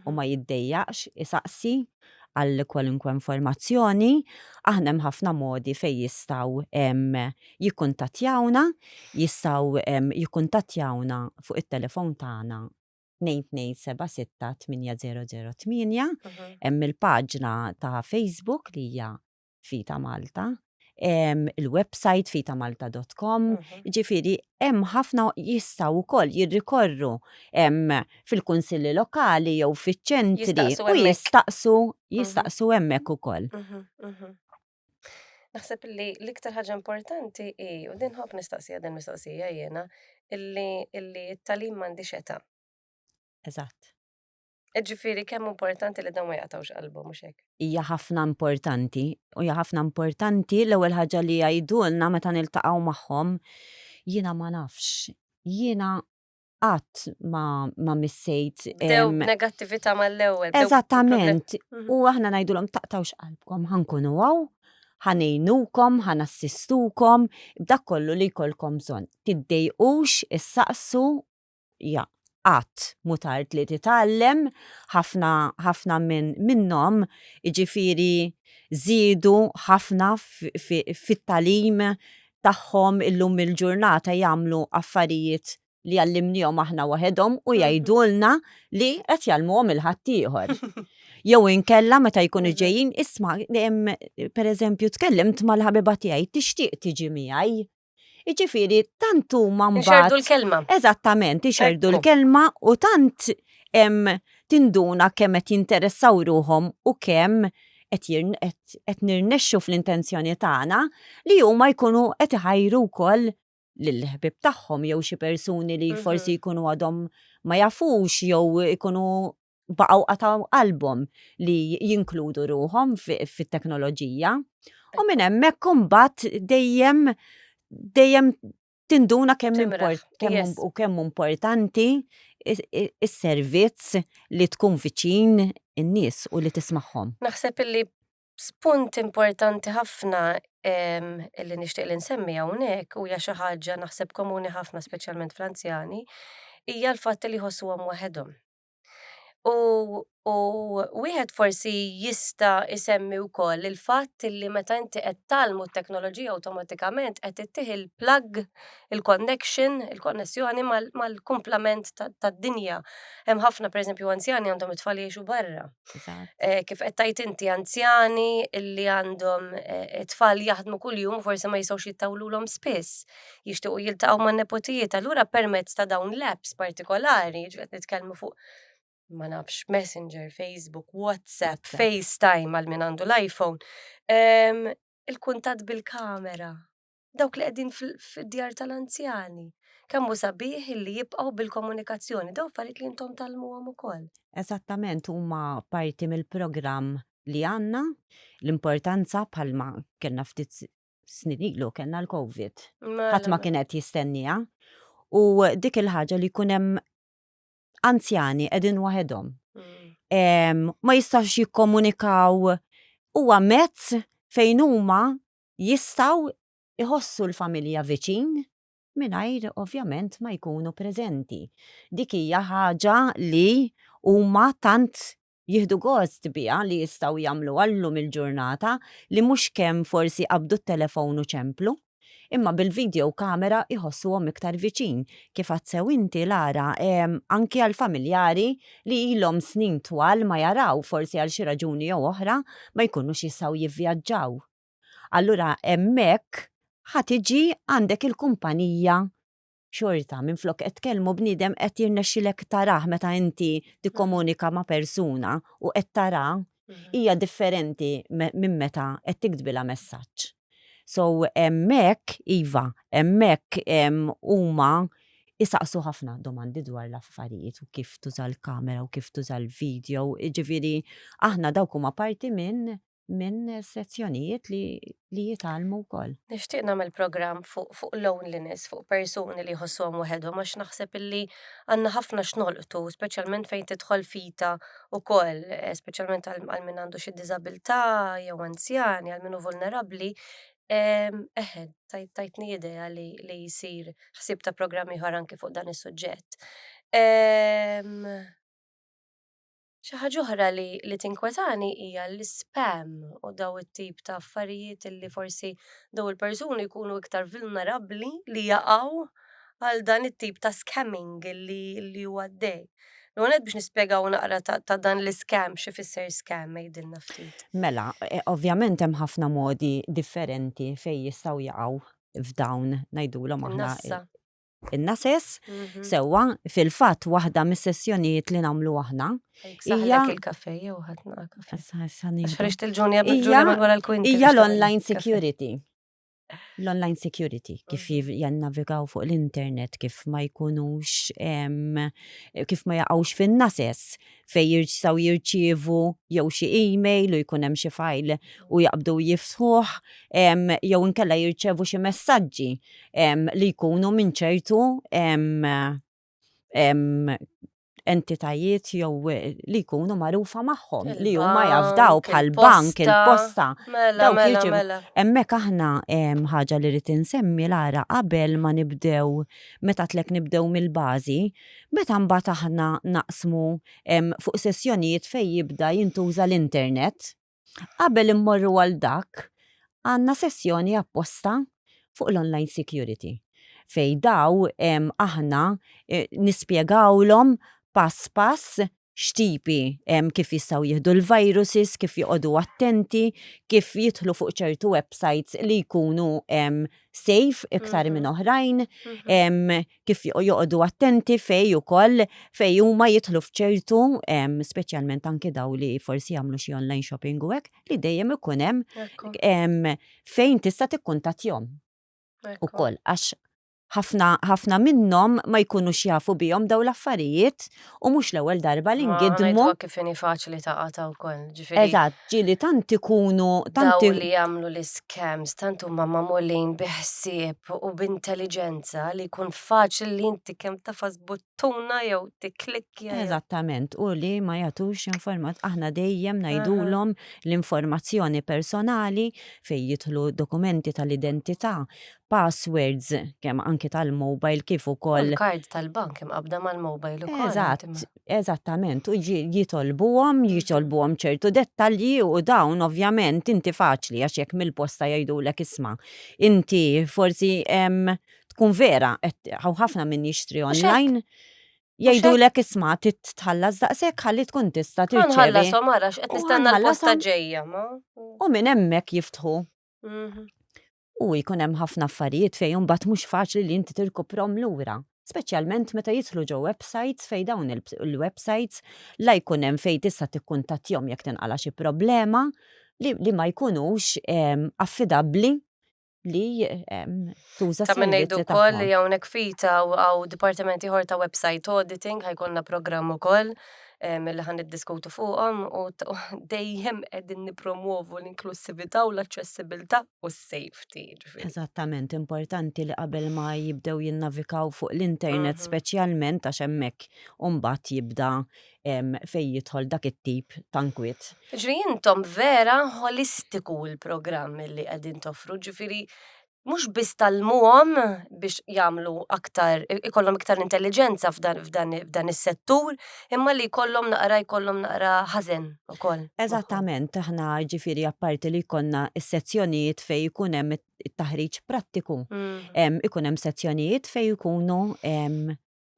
u ma jiddejjaqx isaqsi għal kwalunkwe informazzjoni. Aħna hemm ħafna modi fejn jistgħu jikkuntattjawna, jistgħu jikkuntattjawna fuq it-telefon tagħna 2276 8008, hemm il-paġna ta' Facebook li hija Fita Malta, il-website fitamalta.com, ġifieri hemm ħafna jistgħu wkoll jirrikorru fil-kunsilli lokali jew fiċ-ċentri u jistaqsu jistaqsu hemmhekk ukoll. Naħseb li l-iktar ħaġa importanti hi, u din ħobb nistaqsija din mistoqsija jiena, illi t-tagħlim m'għandix età. Eżatt. Ġifieri kemm importanti li dawn ma jaqtgħux qalbhom mhux hekk. Hija ħafna importanti, u hija ħafna importanti l-ewwel ħaġa li jgħidulna meta niltaqgħu magħhom, jiena ma nafx, jiena qatt ma, ma missejt. Bdew b'negattività mal-ewwel. Eżattament. Mhm. U aħna ngħidulhom taqtgħux qalbkom, ħa nkunu hawn, ħa ngħinukom, ħa nassistukom, b'dak kollu li jkollkom bżonn. Tiddejqux, issaqsu ja, qatt mhu tard li titgħallem, ħafna ħafna minn minnhom jiġifieri żiedu ħafna fit-tagħlim tagħhom illum il-ġurnata jagħmlu affarijiet li għallimnihom aħna waħedhom u jgħidulna li qed jgħallmuhom il ħaddieħor. Jew inkella meta jkunu ġejjin isma' pereżempju tkellimt mal-ħabiba tiegħi tixtieq tiġi miegħi. Jiġifieri tant huma mbagħad. Ixerrdu l-kelma. Eżattament, ixerrdu l-kelma u tant tinduna kemm qed jinteressaw ruħhom u kemm qed nirnexxu fl-intenzjoni tagħna li huma jkunu qed iħajru wkoll lill-ħbieb tagħhom jew xi persuni li forsi jkunu għadhom ma jafux jew ikunu baqgħu qatgħu qalbhom li jinkludu ruħhom fit-teknoloġija. U minn hemmhekk imbagħad dejjem dejjem tinduna kemm kemm u kemm importanti is-servizz li tkun viċin in-nies u li tismagħhom. Naħseb illi spunt importanti ħafna illi nixtieq li nsemmi hawnhekk u hija xi ħaġa naħseb komuni ħafna speċjalment fl-anzjani hija l-fatt li jħossuhom waħedhom. U, u wieħed forsi jista' isemmi wkoll il-fatt li meta inti qed tgħallmu t-teknoloġija awtomatikament qed ittih il-plug, il-connection, il-konnessjoni mal-kumplament tad-dinja. Hemm ħafna pereżempju anzjani għandhom it-tfal jgħixu barra. Eh, kif qed tgħid inti anzjani illi għandhom eh, it-tfal jaħdmu kuljum forsi ma jistgħux jittawlulhom spiss. Jixtiequ jiltaqgħu man-nepotijiet, allura permezz ta' dawn l-apps partikolari, ġifieri qed nitkellmu fuq ma nafx, Messenger, Facebook, WhatsApp, FaceTime għal min għandu l-iPhone, ehm, il-kuntatt bil-kamera, dawk li qegħdin fid-djar tal-anzjani. Kemm hu sabiħ illi jibqgħu bil-komunikazzjoni, dawn affarijiet li intom tgħallmuhom ukoll. Eżattament, huma parti mill-programm li għandna, l-importanza bħalma kellna ftit snin ilu kellna l-Covid. Mela, Ħadd ma mela. kien qed jistenniha. U dik il-ħaġa li jkun hemm anzjani qegħdin waħedhom. Mm. Ma jistax jikkomunikaw huwa mezz fejn huma jistgħu iħossu l-familja viċin mingħajr ovvjament ma jkunu preżenti. Dik hija ħaġa li huma tant jieħdu gost biha li jistgħu jagħmluha llum il-ġurnata li mhux kemm forsi qabdu t-telefon u ċemplu, imma bil-video camera jħossuhom iktar viċin. Kif għedt sew inti Lara, anki għall-familjari li ilhom snin twal ma jaraw forsi għal xi raġuni jew oħra ma jkunux jistgħu jivvjaġġaw. Allura hemmhekk ħa tiġi għandek il-kumpanija xorta minflok qed tkellmu bniedem qed jirnexxilek tarah meta inti tikkomunika ma' persuna u qed tara mhm. hija differenti minn meta qed tiktbilha messaġġ. So hemmhekk iva, hemmhekk huma isaqsu ħafna domandi dwar l-affarijiet u kif tuża l-kamera u kif tuża l-video, jiġifieri aħna dawk huma parti minn minn sezzjonijiet li, li jitgħallmu wkoll. Nixtieq nagħmel programm fuq fuq loneliness, fuq persuni li jħossuhom waħedhom għax naħseb illi għandna ħafna x'nolqtu, speċjalment fejn tidħol fita wkoll, eh, speċjalment għal min għandu xi diżabilità jew anzjani, għal min hu vulnerabbli. Eħe, tajtni idea li, li jsir ħsieb ta' programm ieħor anki fuq dan is-suġġett. Xi ħaġa oħra li, li tinkwetani hija l-ispam u daw it-tip ta' affarijiet li forsi daw il-persuni jkunu iktar vulnerabbli li jaqgħu għal dan it-tip ta' scamming li, li huwa għaddej. L-għonet biex nispjegaw naqra ta', ta dan l-scam, xi fisser scam, għidilna ftit. Mela, e, ovvjament hemm ħafna modi differenti fejn jistgħu jaqgħu f'dawn ngħidulhom aħna Nassa. in-nases, Mhm. sewwa, fil-fatt waħda mis-sessjonijiet li nagħmlu aħna Hija il-kafe jew ħadd naqa' kafe. Issa issa Għax nieħdu. ħriġt il-ġunja Hija ġunja minn wara l-kwinti. hija biex tagħmel l-online kafe. security. L-online security, kif Mhm. jannavigaw fuq l-internet, kif ma jkunux, kif ma jaqgħux fin-nases, fejn jistgħu jirċievu jew xi email u jkun hemm xi file u jaqbdu jiftħuh, jew inkella jirċevu xi messaġġi li jkunu minn ċertu entitajiet jew li jkunu magħrufa magħhom li huma jafdaw bħal bank, il-posta. Mela, mela, mela. Hemmhekk aħna ħaġa li rrid insemmi Lara qabel ma nibdew meta tlek nibdew mill-bażi, meta mbagħad aħna naqsmu fuq sessjonijiet fejn jibda jintuża l-internet, Qabel immorru għal dak, għandna sessjoni apposta fuq l-online security fejn daw aħna eh, nispjegawlhom pass pass x'tipi kif jistgħu jieħdu l-viruses, kif joqogħdu attenti, kif jidħlu fuq ċertu websites li jkunu safe iktar minn mhm. oħrajn, mhm. kif joqogħdu attenti fej ukoll fej huma jidħlu f'ċertu, speċjalment anke daw li forsi jagħmlu xi online shopping u hekk, li dejjem ikun hemm fejn tista' tikkuntattjhom ukoll għax ħafna ħafna minnhom ma jkunux jafu bihom daw l-affarijiet u mhux l-ewwel darba li ngidmu. Kif inhi faċli taqa' wkoll. Ġifieri. Eżatt, ġieli tant ikunu tant Daw li jagħmlu l-iscams tant huma magħmulin bi ħsieb u b'intelliġenza li jkun faċli li inti kemm tafas buttuna jew tikklikkja. Eżattament, u li ma jagħtux informat aħna dejjem ngħidulhom l-informazzjoni personali fejn jidħlu dokumenti tal-identità, passwords kemm anki tal-mobile kif ukoll. Il-kard tal-bank imqabbda mal-mobile ukoll. Eżatt, eżattament, u jitolbuhom, jitolbuhom ċertu dettalji u dawn ovvjament inti faċli għax jekk mill-posta jgħidulek isma' inti forsi tkun vera, hawn ħafna min jixtri online. Jgħidulek isma' titħallas daqshekk ħalli tkun tista' tirċevi. Ħanħallasom ara x'qed nistenna l-posta ġejja ma. U minn hemmhekk jiftħu. Mhm. U jkun hemm ħafna affarijiet fejn imbagħad mhux faċli li inti tirkuprhom lura. Speċjalment meta jidħlu ġo websites fejn dawn il-websites la jkun hemm fejn tista' tikkuntattjhom jekk tinqala' xi problema li, li ma jkunux ehm, affidabbli li ehm, tuża Ta' minn ngħidu s-servizzi wkoll li tagħhom. hawnhekk fita hawn dipartiment ieħor ta' website auditing ħajkollna programm ukoll li ħan niddiskutu fuqhom u dejjem qegħdin nippromuovu l-inklussività u l-aċċessibilità u s-safety. Eżattament, importanti li qabel ma jibdew jinnavikaw fuq l-internet mhm. speċjalment għax hemmhekk mbagħad jibda fejn jidħol dak it-tip ta' nkwiet. Ġri intom vera holistiku l-programm li qegħdin toffru, ġifieri mhux biss tgħallmuhom biex jagħmlu aktar, ikollhom iktar intelliġenza f'dan, f'dan, f'dan is-settur, imma li jkollhom naqra jkollhom naqra ħażen ukoll. Eżattament, aħna ġifieri apparti li jkollna s-sezzjonijiet fejn ikun hemm it-taħriġ prattiku, mm. ikun hemm sezzjonijiet fejn ikunu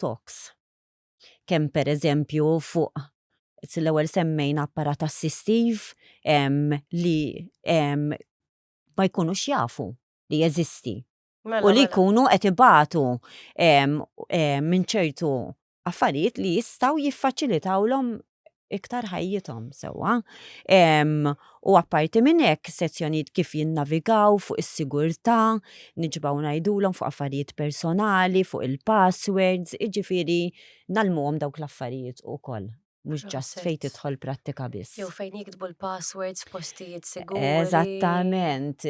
talks. Kemm pereżempju fuq l-ewwel semmejna apparat assistiv li ma jkunux jafu li jeżisti. Mela, u li mela. jkunu qed ibatu minn ċertu affarijiet li jistgħu jiffaċilitawlhom iktar ħajjithom sewwa. U apparti minn hekk sezzjonijiet kif jinnavigaw fuq is-sigurtà, niġbgħu ngħidulhom fuq affarijiet personali, fuq il-passwords, jiġifieri ngħallmuhom dawk l-affarijiet ukoll. Mhux ġast fejn tidħol prattika biss. Jew fejn jiktbu l-passwords f'postijiet siguri. Eżattament,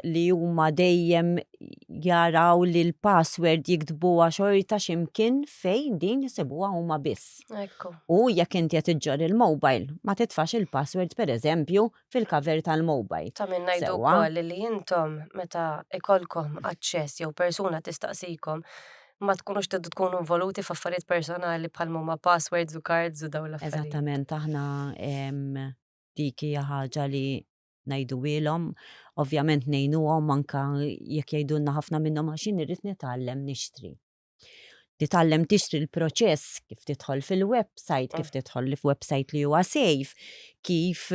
li huma dejjem jaraw li l-password jiktbuha xorta x'imkien fejn din isibuha huma biss. Ekku. U jekk inti qed iġġorr il-mobile, ma titfax il-password pereżempju fil-cover tal-mobile. Ta' min ngħidu wkoll li intom meta ikollkom aċċess jew persuna tistaqsikom ma tkunux tridu tkunu involuti f'affarijiet personali bħal huma passwords u cards u dawn l-affarijiet. Eżattament, aħna dik hija ħaġa li ngħiduhielhom, ovvjament ngħinuhom anke jekk jgħidulna ħafna minnhom għax jien irrid nitgħallem nixtri. Titgħallem tixtri l-proċess kif tidħol fil-website, kif tidħol f'website li huwa safe, kif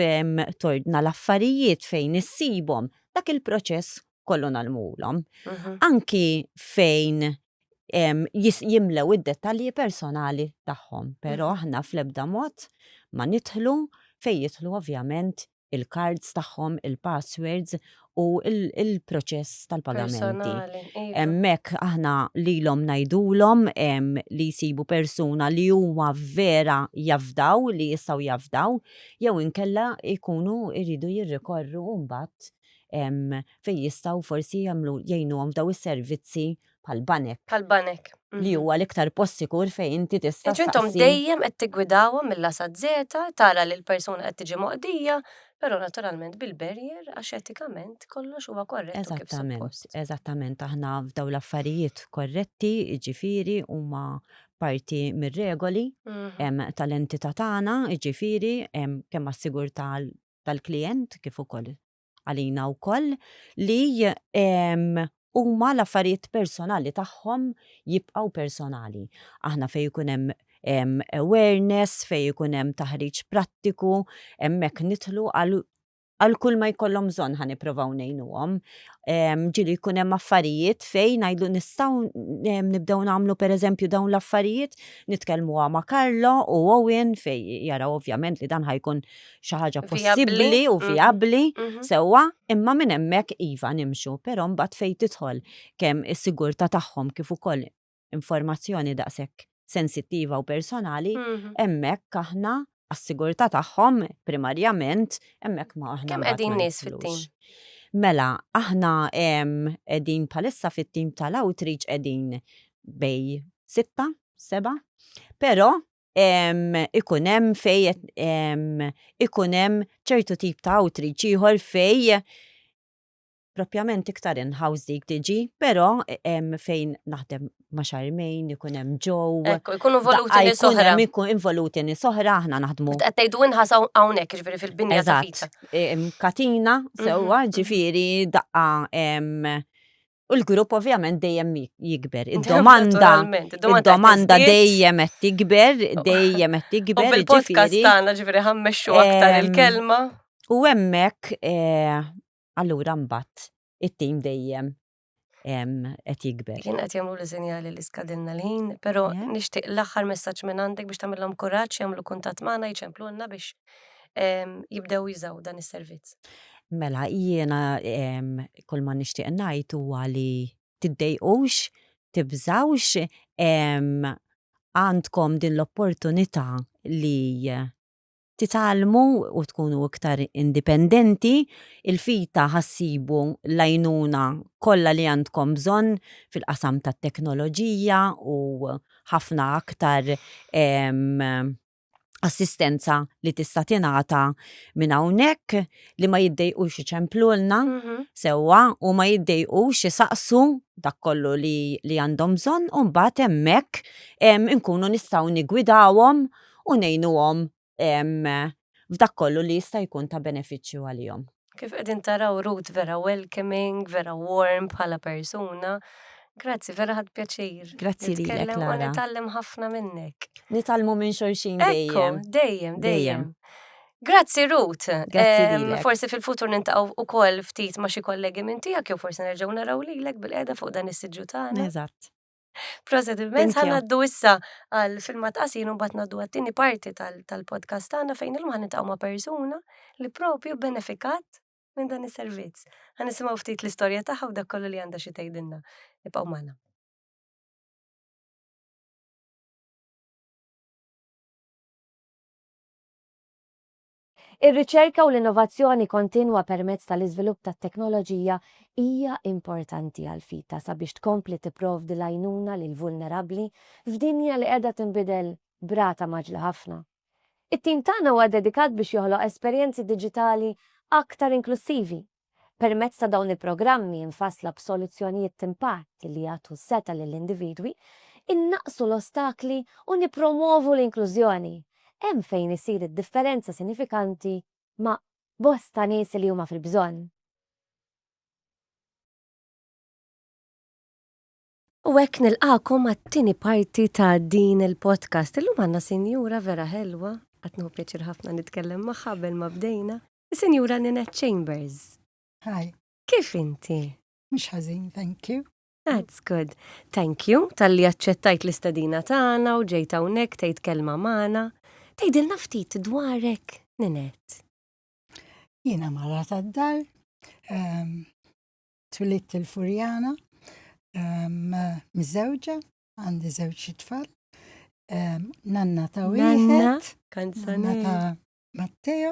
tordna l-affarijiet fejn issibhom, dak il-proċess kollu nagħlmuhulhom. Mhm. Anki fejn jimlew id-dettalji personali tagħhom, però mhm. aħna fl-ebda mod ma nidħlu fejn jidħlu ovvjament il-cards tagħhom, il-passwords u il-proċess tal-pagamenti. Iva. Hemmhekk aħna lilhom ngħidulhom li jsibu persuna li huma vera jafdaw, li jistgħu jafdaw, jew inkella jkunu jridu jirrikorru mbagħad fejn jistgħu forsi jagħmlu jgħinuhom f'daw is-servizzi bħal banek. Bħal banek. Li mhm. huwa l-iktar post sikur fejn inti tista' Intom dejjem qed tiggwidawhom mill-A sa Z, tara li l-persuna qed tiġi moqdija, però naturalment bil-barrier għax etikament kollox huwa korrett. Eżattament, eżattament aħna f'daw l-affarijiet korretti, jiġifieri huma parti mir-regoli mhm. tal-entità tagħna, jiġifieri kemm għas-sigurtà tal-klijent kif ukoll għalina wkoll li huma l-affarijiet personali tagħhom jibqgħu personali. Aħna fejn ikun hemm awareness, fejn ikun hemm taħriġ prattiku, hemmhekk nidħlu għal għal kull ma jkollhom bżonn ħa nipprovaw ngħinuhom. Ġieli jkun hemm affarijiet fejn ngħidlu nistgħu nibdew nagħmlu pereżempju dawn l-affarijiet, nitkellmuha ma' Carlo u Owen fejn jaraw ovvjament li dan ħa jkun xi ħaġa possibbli u mhm. vijabbli mhm. sewwa, imma minn hemmhekk iva nimxu, però mbagħad fejn tidħol kemm is-sigurtà tagħhom kif ukoll informazzjoni daqshekk sensittiva u personali, mhm. hemmhekk aħna għas-sigurtà tagħhom primarjament hemmhekk ma aħna. Kemm qegħdin nies fit-tim? Mela, aħna qegħdin bħalissa fit-tim tal-outreach qegħdin bej sitta, seba, però ikun hemm fej ikun hemm ċertu tip ta' outreach ieħor fej propjament iktar in-house dik tiġi, però fejn naħdem ma' Charmaine, ikun hemm Joe. Ekku, ikunu involuti nies oħra. Ikun involuti nies oħra, aħna naħdmu. Qed tgħidu inħas hawnhekk, ġifieri fil-binja ta' Eżatt. Katina, sewwa, mhm. ġifieri daqqa U l-grupp ovvjament dejjem jikber. Id-domanda id-domanda dejjem qed tikber, dejjem qed tikber. U bil-podcast tagħna ġifieri ħammexxu aktar il-kelma. U hemmhekk eh, allura mbagħad it-tim dejjem qed jikber. Jien qed jagħmlu li sinjali li skadilna l-ħin, però nixtieq l-aħħar messaġġ minn għandek biex tagħmilhom kuraġġ jagħmlu kuntatt magħna jċemplulna biex jibdew jużaw dan is-servizz. Mela jiena kull ma nixtieq ngħid huwa li tiddejqux, tibżgħux, għandkom din l-opportunità li titgħallmu u tkunu iktar indipendenti, il-FITA ħa ssibu l-għajnuna kollha li għandkom bżonn fil-qasam tat-teknoloġija u ħafna aktar assistenza li tista' tingħata minn hawnhekk li ma jiddejqux iċemplulna mhm. sewwa u ma jiddejqux isaqsu dak kollu li, li għandhom bżonn u mbagħad hemmhekk inkunu nistgħu nigwidawhom u ngħinuhom f'dak kollu li jista' jkun ta' benefiċċju għalihom. Kif qegħdin taraw Ruth vera welcoming, vera warm bħala persuna. Grazzi, vera ħadt pjaċir. Grazzi lilek, Nitkellem u Lara. nitgħallem ħafna minnek. Nitgħallmu minn xulxin Ekku, dejjem. dejjem, dejjem. Grazzi Ruth. Grazzi Em, lilek. Forsi fil-futur nintaqgħu ukoll ftit ma' xi kollegi minn tiegħek jew forsi nerġgħu naraw lilek bil-qiegħda fuq dan is-siġġu tagħna. Eżatt. Proset immens Thank you. ħa ngħaddu issa għal filmat qasir u mbagħad ngħaddu għat-tieni parti tal-podcast tagħna fejn illum ħa niltaqgħu ma' persuna li propju benefikat minn dan is-servizz. Ħa nisimgħu ftit l-istorja tagħha u dak kollu li għandha xi tgħidilna. Ibqgħu magħna. Ir-riċerka u l-innovazzjoni kontinwa permezz tal-iżvilupp tat-teknoloġija hija importanti għal FITA sabiex tkompli tipprovdi l-għajnuna lill-vulnerabbli f'dinja li qiegħda tinbidel b'rata mgħaġġla ħafna. It-tim tagħna huwa dedikat biex joħloq esperjenzi diġitali aktar inklussivi. Permezz ta' dawn il-programmi mfassla b'soluzzjonijiet t'impatt li jagħtu s-setgħa lill-individwi, innaqqsu l-ostakli u nippromwovu l-inklużjoni, hemm fejn issir id-differenza sinifikanti ma' bosta nies li huma fil-bżonn. U hekk nilqagħkom għat-tieni parti ta' din il-podcast. Illum għandna sinjura vera ħelwa, qed nieħu pjaċir ħafna nitkellem magħha qabel ma bdejna. Sinjura Ninette Chambers. Hi. Kif inti? Mhux ħażin, thank you. That's good. Thank you talli aċċettajt l-istedina tagħna u ġejt hawnhekk tgħid kelma magħna. Tgħidilna ftit dwarek, Ninette. Jiena mara tad-dar, ehm, twilidt il-Furjana, ehm, miżewġa, għandi żewġ tfal, ehm, nanna ta' wieħed, nanna ta' Matteo,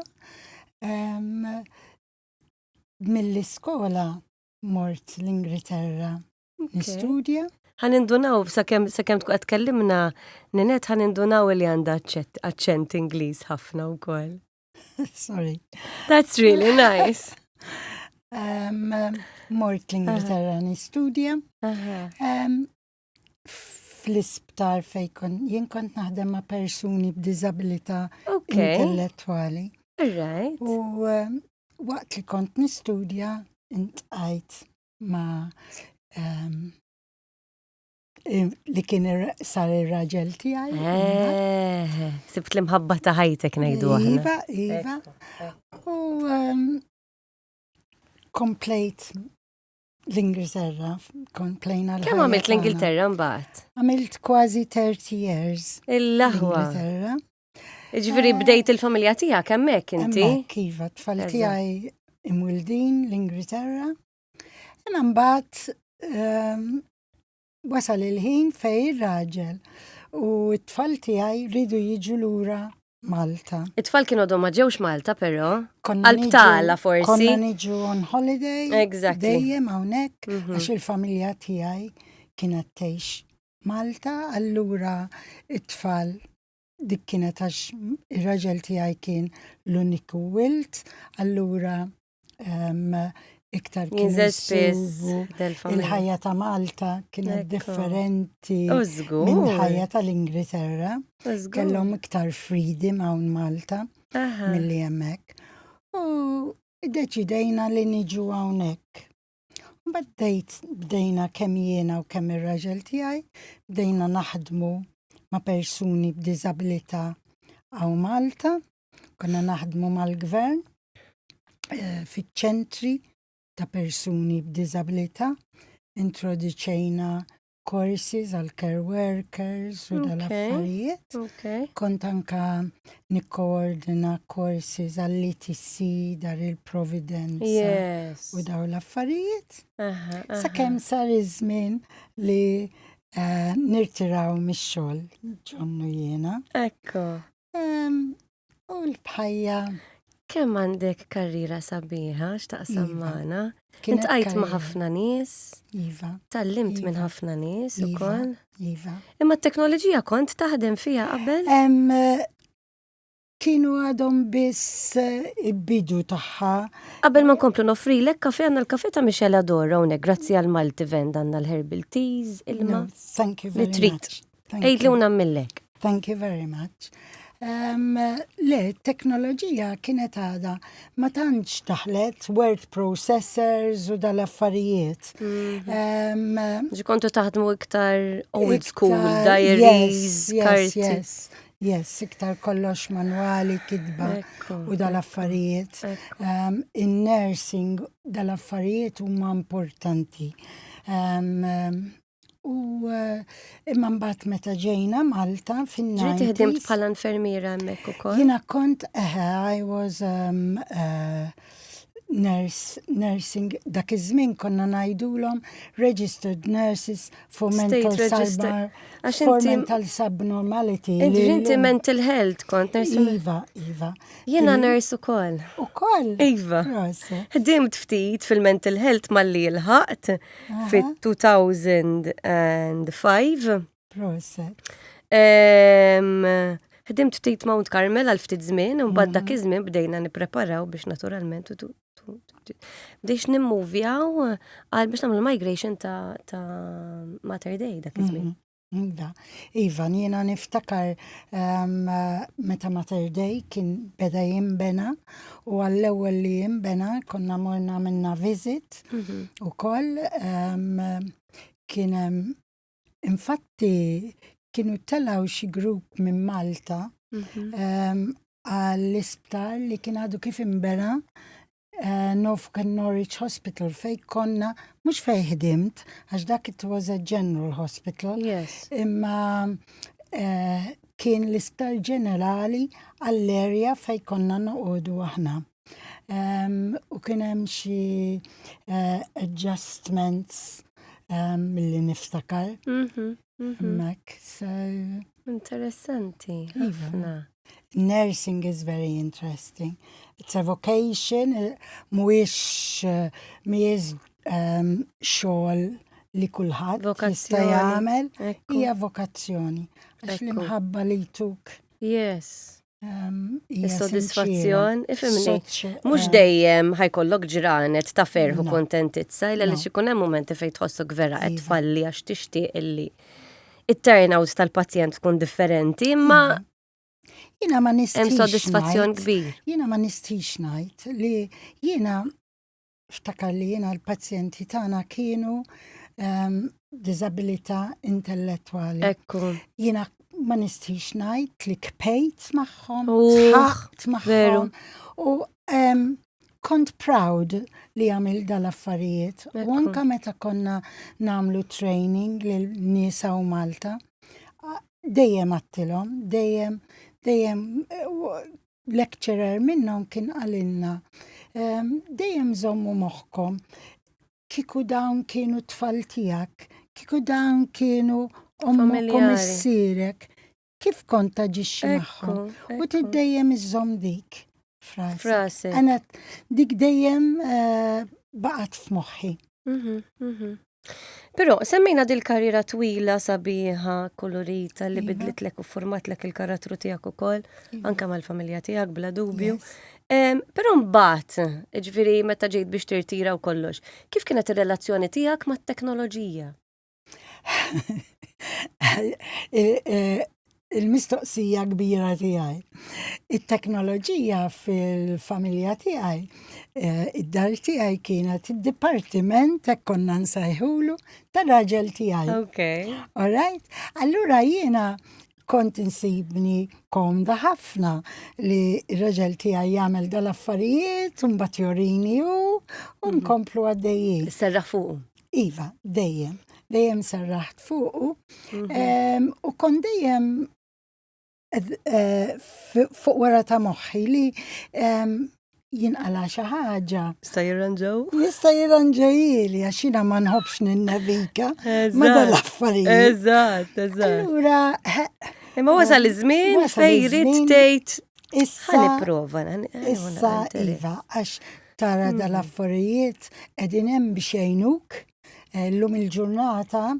mill-iskola mort l-Ingilterra nistudja. Ħa nindunaw, sakemm sakemm tkun qed tkellimna, Ninette ħa nindunaw li għandha aċċent Ingliż ħafna wkoll. Sorry. That's really nice. Um, mort l-Ingilterra nistudja. Um, fl-isptar fej kon, jien kont naħdem ma' persuni b'diżabilità okay. intellettwali. Right. U eh, waqt li kont nistudja intqajt ma' um, li kien sar ir-raġel tiegħi. Eh, sibt l-imħabba ta' ħajtek ngħidu aħna. Iva, iva. U um, komplejt L-Ingilterra, komplejna l Kemm għamilt l-Ingilterra mbagħad? Għamilt kważi 30 years. Il-laħwa. L-Ingilterra. Ġifieri eh, bdejt il-familja tiegħek hemmhekk inti? Hemmhekk iva, tfal tiegħi imwildin l-Ingilterra. Imma mbagħad ehm, wasal il-ħin fej ir-raġel u t-tfal tiegħi ridu jiġu lura Malta. It-tfal kienu għadhom ma ġewx Malta però. Għal-btala forsi. Konna niġu on holiday. Exactly. Dejjem hawnhekk mhm. għax il-familja tiegħi kienet tgħix Malta, allura it-tfal dik kienet għax ir-raġel tiegħi kien l-uniku wilt, allura iktar kienu spiss il-ħajja ta' Malta kienet differenti minn ħajja tal-Ingilterra. Kellhom iktar freedom hawn Malta milli hemmhekk. U deċidejna li niġu hawnhekk. Mbagħad bdejt bdejna kemm jiena u kemm ir-raġel tiegħi, bdejna naħdmu ma' persuni b'diżabilità hawn Malta. Konna naħdmu mal-gvern eh, fiċ-ċentri ta' persuni b'diżabilità, introduċejna courses għal care workers u dal-affarijiet. Kont anka nikkoordina courses għall-ETC dar il-Providenza yes. u daw l-affarijiet. Sakemm sar iż-żmien li uh, nirtiraw mix-xogħol ġonnu jiena. Ekku. U l-bħajja. Kemm għandek karriera sabiħa x'taqsam Iva. magħna. Kienet Intqajt ma' karriera. ħafna nies, Iva. tallimt minn Iva. ħafna nies Iva. ukoll. Iva. Imma t-teknoloġija kont taħdem fiha qabel? Em, kienu għadhom biss eh, il-bidu tagħha. Qabel ma nkomplu noffrilek kafe għandna l-kafe ta' Michelle Adoro hawnhekk grazzi għal Malti Vend għandna l-herbal teas, ilma. No, thank you Li very trid. much. Thank Għidli you. u nagħmillek. Thank you very much. Um, le, teknoloġija kienet għada ma tantx daħlet word processors u dal-affarijiet. Mm. Um, Ġi kontu taħdmu iktar old school, iktar- diaries, yes, yes, karti. yes, yes, iktar kollox manwali, kitba Ekku, u dal-affarijiet. ekku. Um, in-nursing dal-affarijiet huma importanti. Um, um, u eh, imma mbagħad meta ġejna Malta Ġieti ħdimt fin-90s. bħala infermiera hemmhekk ukoll. Jiena kont, eħe, I was um, uh, nurse, nursing, dak iż-żmien konna ngħidulhom registered nurses for mental subnormality. For mental subnormality. Inti inti mental health kont nurse. Iva, iva. Jiena nurse ukoll. Ukoll? Iva. Ħdimt ftit fil-mental health malli l-ħaqt fit-2005. Proset. Ħdimt ftit Mount Carmel għal ftit żmien, u mbagħad dak mhm. iż-żmien bdejna nippreparaw biex naturalment bdejx nimmuvjaw għal biex nagħmlu migration ta', ta Mater Dei dak iż-żmien. Mhm. Iva, iva, jiena niftakar um, meta Mater Dei kien beda jimbena u għall-ewwel li jimbena konna morna minna visit mm -hmm. u koll um, kien Infatti kienu telgħu xi grupp minn Malta mhm. ehm, għall-isptar li kien għadu kif imbena eh, Norfolk and Norwich Hospital fej konna, mhux fej ħdimt, għax dak it was a general hospital, yes. imma eh, kien l-isptar ġenerali għall-area fej konna noqogħdu aħna. Um, u kien hemm xi uh, adjustments um, milli niftakar. Mm -hmm, mm -hmm. so... Interessanti, iva. ħafna. Nursing is very interesting. It's a vocation, eh, mhuwiex eh, mhijiex um, xogħol li kulħadd jista' jagħmel, hija vokazzjoni. Għax l-imħabba li tuk. Yes. Is-sodisfazzjon, ifimni, mhux eh. dejjem ħajkollok ġranet ta' ferħu kontentizza, illa li xikun hemm momenti fejn tħossok vera qed iva. tfalli għax tixtieq illi it-turnout tal-pazjent tkun differenti, imma iva. Jiena ma nistix. Hemm sodisfazzjon kbir. Jiena ma nistix ngħid li jiena Ftakar li jiena l-pazjenti tagħna kienu um, diżabilità intellettwali. Ekku. Jiena ma nistix ngħid li kpejt magħhom, sħaqt magħhom. U um, kont proud li għamil dal-affarijiet. U anka meta konna namlu training lil nisa u Malta, dejjem għattilhom, dejjem, dejjem lecturer minnhom kien qalilna, ehm, dejjem żommu moħħkom kieku dawn kienu tfal tiegħek, kieku dawn kienu ommok u missierek, kif kont taġixxi magħhom? U dejjem iżżomm dik frasi. Għana dik dejjem eh, baqgħet f'moħħi. Mhm, mhm. Però semmejna dil-karriera twila, sabiħa, kolorita li iva. bidlitlek u formatlek il-karattru tiegħek ukoll, iva. anke mal-familja tiegħek bla dubju. Però mbagħad, ġifieri meta ġejt biex tirtira u kollox, kif kienet ir-relazzjoni tiegħek mat-teknoloġija? Eh, il-mistoqsija kbira tiegħi. It-teknoloġija fil-familja tiegħi, eh, id-dar tiegħi kienet id-dipartiment hekk konna nsejħulu tar-raġel tiegħi. Ok. All right? Allura jiena kont insibni komda ħafna li r-raġel tiegħi jagħmel dal-affarijiet u mbagħad jorini hu u mhm. nkomplu għaddejjin. Serraħ fuqu. Iva, dejjem, dejjem serraħt fuqu. Mhm. U kon dejjem eh, fuq wara ta' moħħi li jinqala xi ħaġa. Jista' jirranġaw? Jista' jirranġajili għax jiena ma nħobbx ninnavika ma dal-affarijiet. Eżatt, eżatt. Allura Imma wasal iż-żmien fejn jrid tgħid Issa. Nipprova. Issa, iva, għax tara mhm. dal-affarijiet qegħdin hemm biex jgħinuk. Eh, illum il-ġurnata,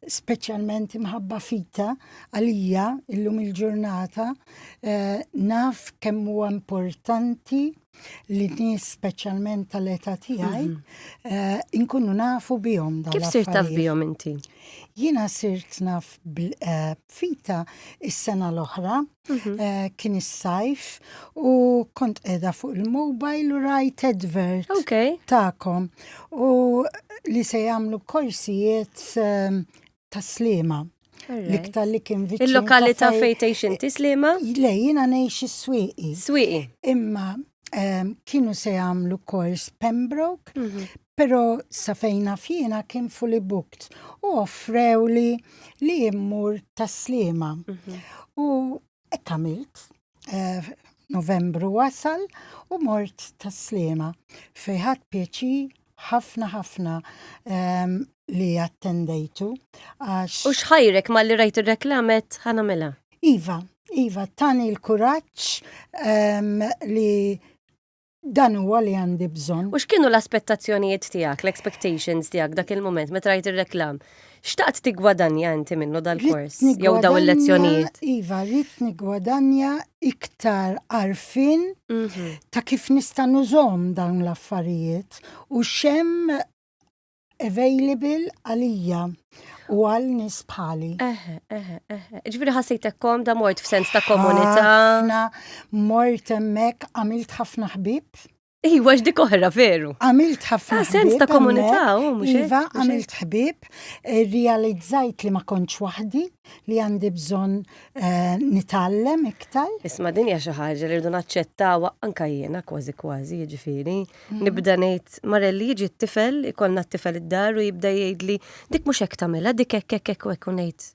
speċjalment imħabba fita, għalija illum il-ġurnata, eh, naf kemm huwa importanti li nies speċjalment tal-età tiegħi mhm. eh, inkunu nafu bihom Kif sirt taf bihom inti? Jiena sirt naf fita is-sena l-oħra, mhm. eh, kien is-sajf u kont qiegħda fuq il-mobile u rajt advert okay. ta'kom u li se jagħmlu korsijiet ehm, ta' slima. L-iktar li kien viċin. Il-lokalità fejn tgħix inti slima? Le, jiena ngħix is-Swieqi. Swieqi. Imma ehm, kienu se jagħmlu kors Pembroke, mhm. Pero sa fejn naf jiena kien fully booked u offrewli li immur Tas-Sliema. Mhm. U hekk għamilt. Eh, Novembru wasal u mort Tas-Sliema fejn ħadt pjaċir ħafna ħafna ehm, li attendejtu għax. U x'ħajrek malli rajt ir-reklam għedt ħa nagħmilha? Iva, iva, tani l-kuraġġ ehm, li Dan huwa li għandi bżonn. U x'kienu l-aspettazzjonijiet tiegħek, l-expectations tiegħek dak il-mument meta rajt ir-reklam? Xtaqt tiggwadanja inti minnu dal-kors jew daw il-lezzjonijiet? Iva, rrid niggwadanja iktar għarfien mhm. ta' kif nista' nużhom dawn l-affarijiet u x'hemm available għalija u għal nies bħali. Eħe, eħe, eħe. Ġifieri ħassejtek komda mort f'sens ta' komunità. Ħafna mort hemmhekk għamilt ħafna ħbieb. Iwa dik oħra veru. Għamilt ħafna ah, sens ta' komunità, u mhux Iva, għamilt ħbieb, eh, realizzajt li ma kontx waħdi, li għandi bżonn eh, nitgħallem iktar. Isma' din hija xi ħaġa li rridu naċċettawha anka jiena kważi kważi, jiġifieri. Mhm. Nibda ngħid Marelli jiġi t-tifel, ikollna t-tifel id-dar u jibda jgħidli dik mhux hekk tagħmilha, dik hekk hekk hekk u hekk u ngħid.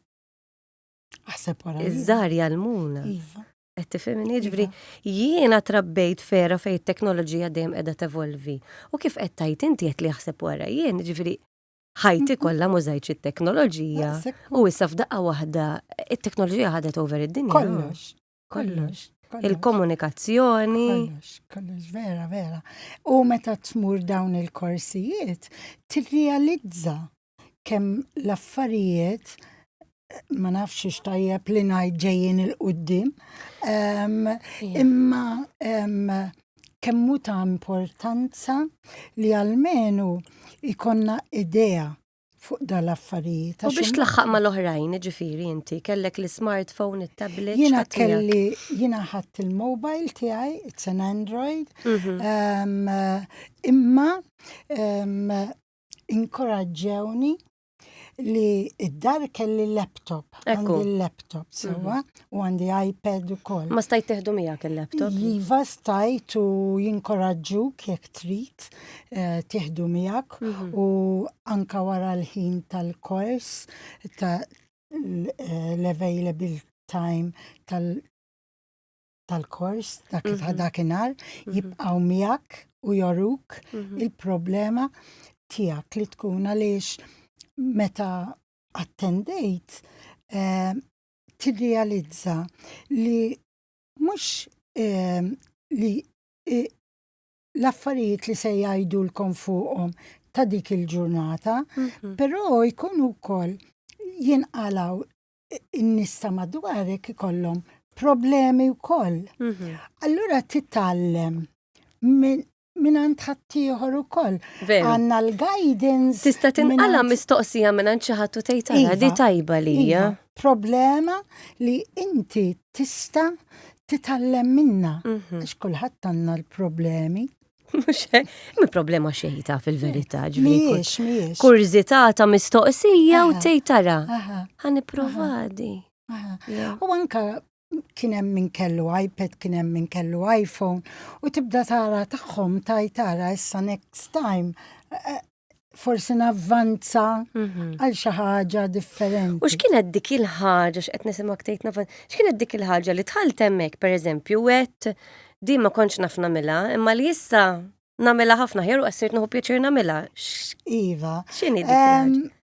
Aħseb wara. Iż-żgħar jgħallmuna. Iva. Qed tifhimni, jiġifieri iva. jiena trabbejt fera fejn it-teknoloġija dejjem qiegħda tevolvi. U kif qed tgħid inti qed li jaħseb wara jien, jiġifieri ħajti mhm. kollha mużajtx it-teknoloġija. U issa f'daqqa waħda it-teknoloġija ħadet over id-dinja. Kollox. Kollox. Il-komunikazzjoni. Kollox, kollox, vera, vera. U meta tmur dawn il-korsijiet, tirrealizza kemm l-affarijiet ma nafx x'tajjeb li ngħid ġejjin il-qudiem, imma kemm hu ta' importanza li almenu ikonna idea fuq dal-affarijiet. U biex tlaħħaq mal-oħrajn, ġifiri inti, kellek l-smartphone, il-tablet. Jiena kelli, jiena ħadd il-mobile tiegħi, it's an Android, mhm. imma inkoraġġewni li id-dar kelli laptop. Għandi l-laptop mhm. sewa u għandi iPad ukoll. Ma stajt teħdu miegħek il-laptop? Iva stajt u jinkoraġġuk jekk trid eh, tieħdu miegħek mhm. u anka wara l-ħin tal-kors ta' eh, l-available time tal- tal-kors dak mm -hmm. dakinhar mhm. jibqgħu miegħek u joruk mhm. il-problema tiegħek li tkun għaliex meta attendejt eh, tirrealizza li mhux eh, li eh, l-affarijiet li se jgħidulkom fuqhom ta' dik il-ġurnata, mhm. però jkunu wkoll jinqalaw in-nies ta' madwarek ikollhom problemi wkoll. Mhm. Allura titgħallem minn għand ħaddieħor ukoll. Għandna l-guidance. Tista' tinqala mistoqsija minn għand xi ħadd u tgħid ara di iva, tajba lija. Iva, problema li inti tista' titgħallem minna. Mhm. Għax kulħadd għandna l-problemi. Mhux hekk, mi problema xejn ta' fil-verità, ġifieri. Mhijiex, mhijiex. Kurżità ta' mistoqsija u tgħid tara. Ħa nipprova di. U anka kien hemm min kellu iPad, kien hemm min kellu iPhone u tibda tara tagħhom taj tara issa next time eh, forsi navvanza mhm. għal xi ħaġa differenti. U x'kienet dik il-ħaġa x'qed nisimgħek tgħid navvanza, x'kienet dik il-ħaġa li dħalt hemmhekk pereżempju għedt din ma kontx naf nagħmilha, imma li issa nagħmilha ħafna ħjar u qed nieħu pjaċir nagħmilha. Iva. X'inhi dik il-ħaġa?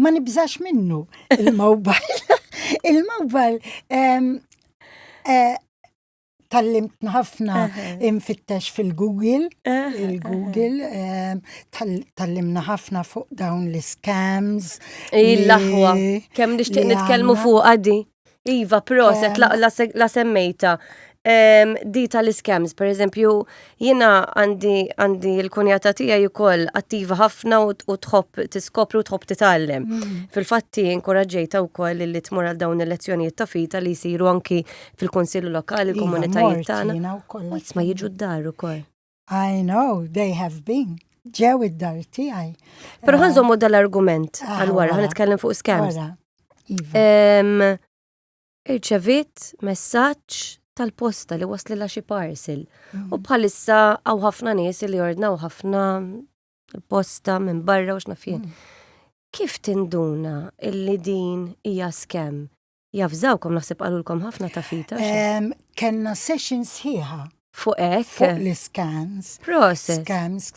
Ma nibżax minnu il-mobile. Il-mobile eh, Tallimt ħafna infittex fil-Google, il-Google, ehm, tallimna ħafna fuq dawn l-scams. Il-laħwa, kemm nixtieq nitkellmu fuq għadi. Iva, proset, la semmejta. Di tal-scams, per eżempju, jiena għandi għandi l-kunjata tiegħi wkoll attiva ħafna u tħobb tiskopri u tħobb titgħallem. Mm. Fil-fatti inkoraġġejta wkoll li tmur għal dawn il-lezzjonijiet ta' fita li jsiru anki fil-Kunsillu Lokali, iva, il-komunitajiet tagħna. U ma jiġu d-dar ukoll. I know, they have been. Ġew id-dar tiegħi. Però ħa nżommu dal-argument ah, għal wara, ħa nitkellem fuq scams. Iva. Irċeviet messaġġ tal-posta li waslilha xi parcel. U mm. bħalissa hawn ħafna nies li ordnaw ħafna posta minn barra u x'naf jien. Mm. Kif tinduna illi din hija scam? Javżawkom naħseb qalulkom ħafna ta' fita. Kellna session sħiħa. Fuq hekk. Fuq l-scans. Proset. Scams.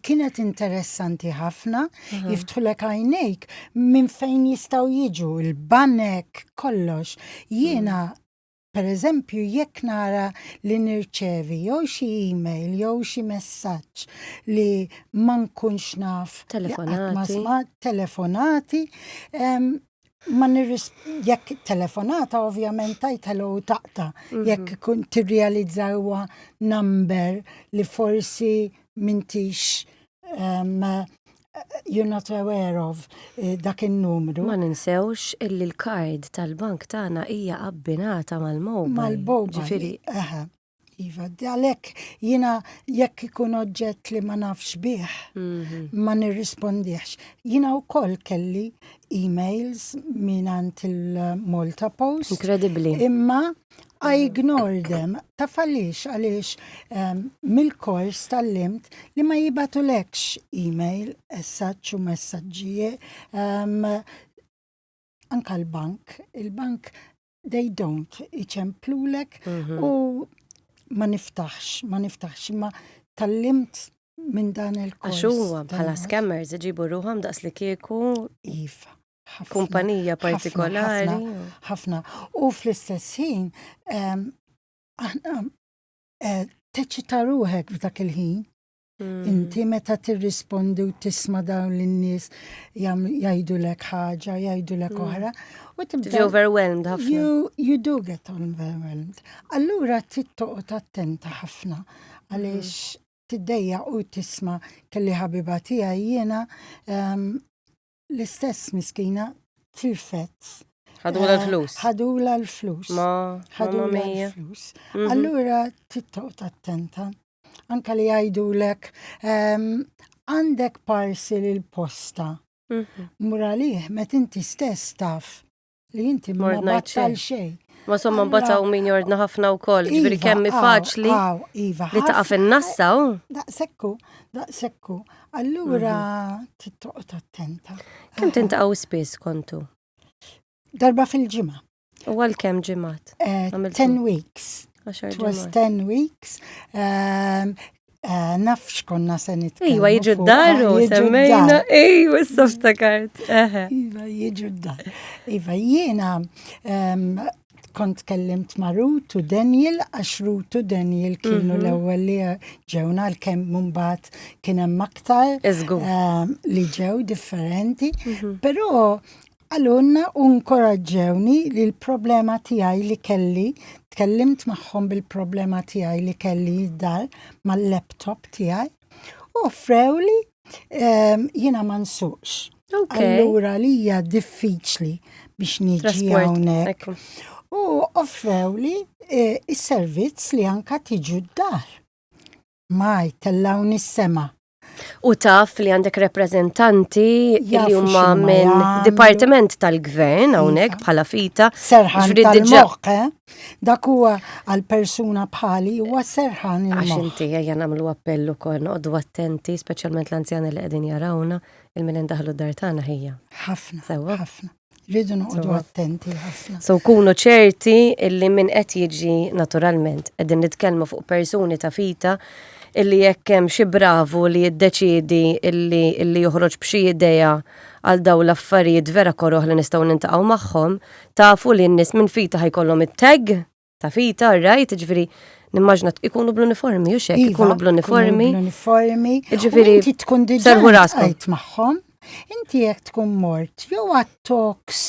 Kienet interessanti ħafna, jiftħulek għajnejk minn fejn jistgħu jiġu il-banek, kollox. Jiena Per eżempju, jekk nara li nirċevi jew xi email jew xi messaġġ li ma nkunx naf telefonati, telefonati ma nirris jekk telefonata ovvjament tajt hello taqta mhm. jekk kun tirrealizza huwa number li forsi mintix um, you're not aware of eh, dak in-numru. Ma ninsewx illi l-kard tal-bank tagħna hija abbinata mal-mobile. Mal-mobile. Ġifieri. Iva, għalhekk jiena jekk ikun oġġett li ma nafx bih, mhm. ma nirrispondihx. Jiena wkoll kelli emails mingħand il-Malta Post. Incredibly. Imma I ignore them. Taf għaliex, għaliex ehm, mill-kors tal-limt li ma jibatulekx email, essaċ u messaġġi. Ehm, anka l-bank, il-bank they don't iċemplulek mhm. u ma niftaħx, ma niftaħx, imma tal-limt minn dan il-kors. Għax huwa bħala scammers iġibu ruħhom daqs li kieku. Iva. Kumpanija partikolari. Ħafna. U fl-istess ħin, ehm, aħna eh, teċita ruħek f'dak il-ħin. Mm. Inti meta tirrispondi u tisma' dawn lin-nies jgħidulek ħaġa, jgħidulek mm. oħra. U tibda overwhelmed ħafna. You, you do get overwhelmed. Allura trid toqgħod attenta ħafna għaliex mm. tiddejja u tisma' kelli ħabiba tiegħi jiena ehm, L-istess miskina tilfet. Ħadula eh, l-flus. Ħadula l-flus. Ma, ħadula l-flus. Mhm. Allura tittoqgħod attenta. Anka li jgħidulek ehm, għandek parcel il-posta. Mhm. Mur għalih, met inti stess taf li inti ma battal xejn. Ma somma mbagħad hawn min jordna ħafna wkoll, ġifieri iva, kemm faċli iva, li taqa' fin-nassa u. Daqsekku, daqsekku. Allura mhm. tittoqgħod attenta. Kemm tintaqgħu spiss kontu? Darba fil-ġimgħa. U għal kemm ġimgħat? Eh, ten weeks. It was 10 weeks. Ehm, eh, naf x'konna se nitkellmu. Iva, jiġu d-dar u semmejna. Iva, issa ftakart. Iva, jiġu d-dar. Iva, jiena ehm, kont kellimt ma' Ruth u Daniel, għax Ruth u Daniel kienu mhm. l-ewwel li ġewna l-kemm mbagħad kien hemm aktar ehm, li ġew differenti. Mhm. Però Qalulna u nkoraġġewni li l-problema tiegħi li kelli, tkellimt magħhom bil-problema tiegħi li kelli d-dar mal-laptop tiegħi u offrewli ehm, jiena ma nsuqx. Allura li hija diffiċli biex niġi hawnhekk. U offrewli eh, is-servizz li anka tiġu d-dar. Maj, tellawni s-sema. U taf li għandek rappreżentanti li huma minn dipartiment tal-gvern hawnhekk iva. bħala fita. Serħan tal-moħħ, eh? Dak huwa għal persuna bħali huwa serħan il-moħħ. Għax inti ejja nagħmlu appell ukoll noqogħdu attenti, speċjalment l-anzjani li qegħdin jarawna, il-min indaħlu d-dar tagħna ħija. Ħafna, ħafna. Rridu noqogħdu attenti ħafna. So kunu ċerti illi min qed jiġi naturalment qegħdin nitkellmu fuq persuni ta' fita illi jekk hemm xi bravu li jiddeċiedi illi illi joħroġ b'xi idea għal daw l-affarijiet vera koroh li nistgħu nintaqgħu magħhom, tafu li n-nies minn fita ħajkollhom it-tag ta' fita, right, ġifieri nimmaġna ikunu bl-uniformi, u xek, iva, ikunu bl-uniformi. Bl-uniformi. Ġifieri, inti tkun diġà magħhom. Inti jekk tkun mort jew għat-talks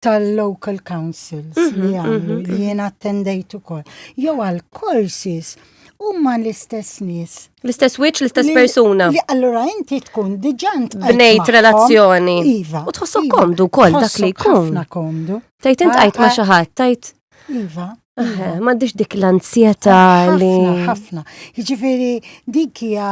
tal-local councils mhm, li għamlu mhm, li mhm. jien attendejt ukoll, jew għal courses huma l-istess nies. L-istess wiċċ, l-istess persuna. Li allura inti tkun diġà bnejt relazzjoni. Iva. U tħossok iva. komdu wkoll dak li jkun. Ħafna komdu. Tajt int qajt ma' xi ħadd, tajt Iva. M'għandix dik l-anzjetà li. Ħafna. Jiġifieri dik hija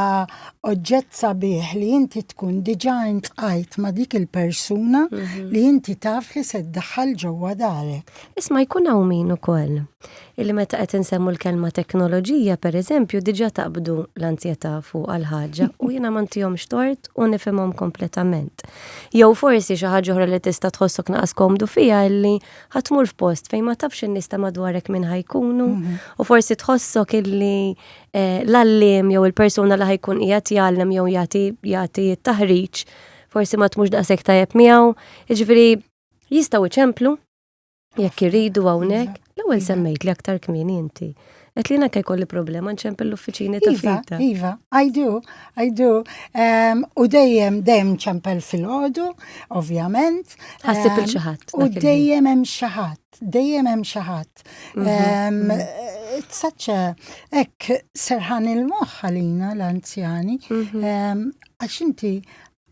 oġġett sabiħ li inti tkun diġà intqajt ma' dik il-persuna mhm. li inti taf li se ddaħħal ġewwa darek. Isma' jkun hawn min ukoll illi meta qed insemmu l-kelma teknoloġija pereżempju diġà taqbdu l-anzjetà fuq għal ħaġa u jiena ma ntihomx tort u nifhimhom kompletament. Jew forsi xi ħaġa oħra li tista' tħossok naqas komdu fiha illi ħa tmur f'post fejn ma tafx in-nies ta' madwarek min ħa jkunu mhm. u forsi tħossok illi eh, l-għalliem jew il-persuna li ħajkun qiegħed jgħallem jew jagħti jagħti t-taħriġ forsi ma tmux daqshekk tajjeb miegħu. Jiġifieri jistgħu iċemplu jekk iridu hawnhekk. L-ewwel iva. semmejt li aktar kmieni inti. Qed li jiena jkolli problema nċempel l-uffiċini ta' iva, fita. Iva, I do, I do. Um, u dejjem, dejjem ċempel fil-ħodu, ovvjament. Ħassib il xi ħadd. U dejjem hemm xi ħadd, dejjem hemm xi ħadd. Mhm, mhm. It's such a hekk serħan il-moħħ għalina l-anzjani, mhm. għax inti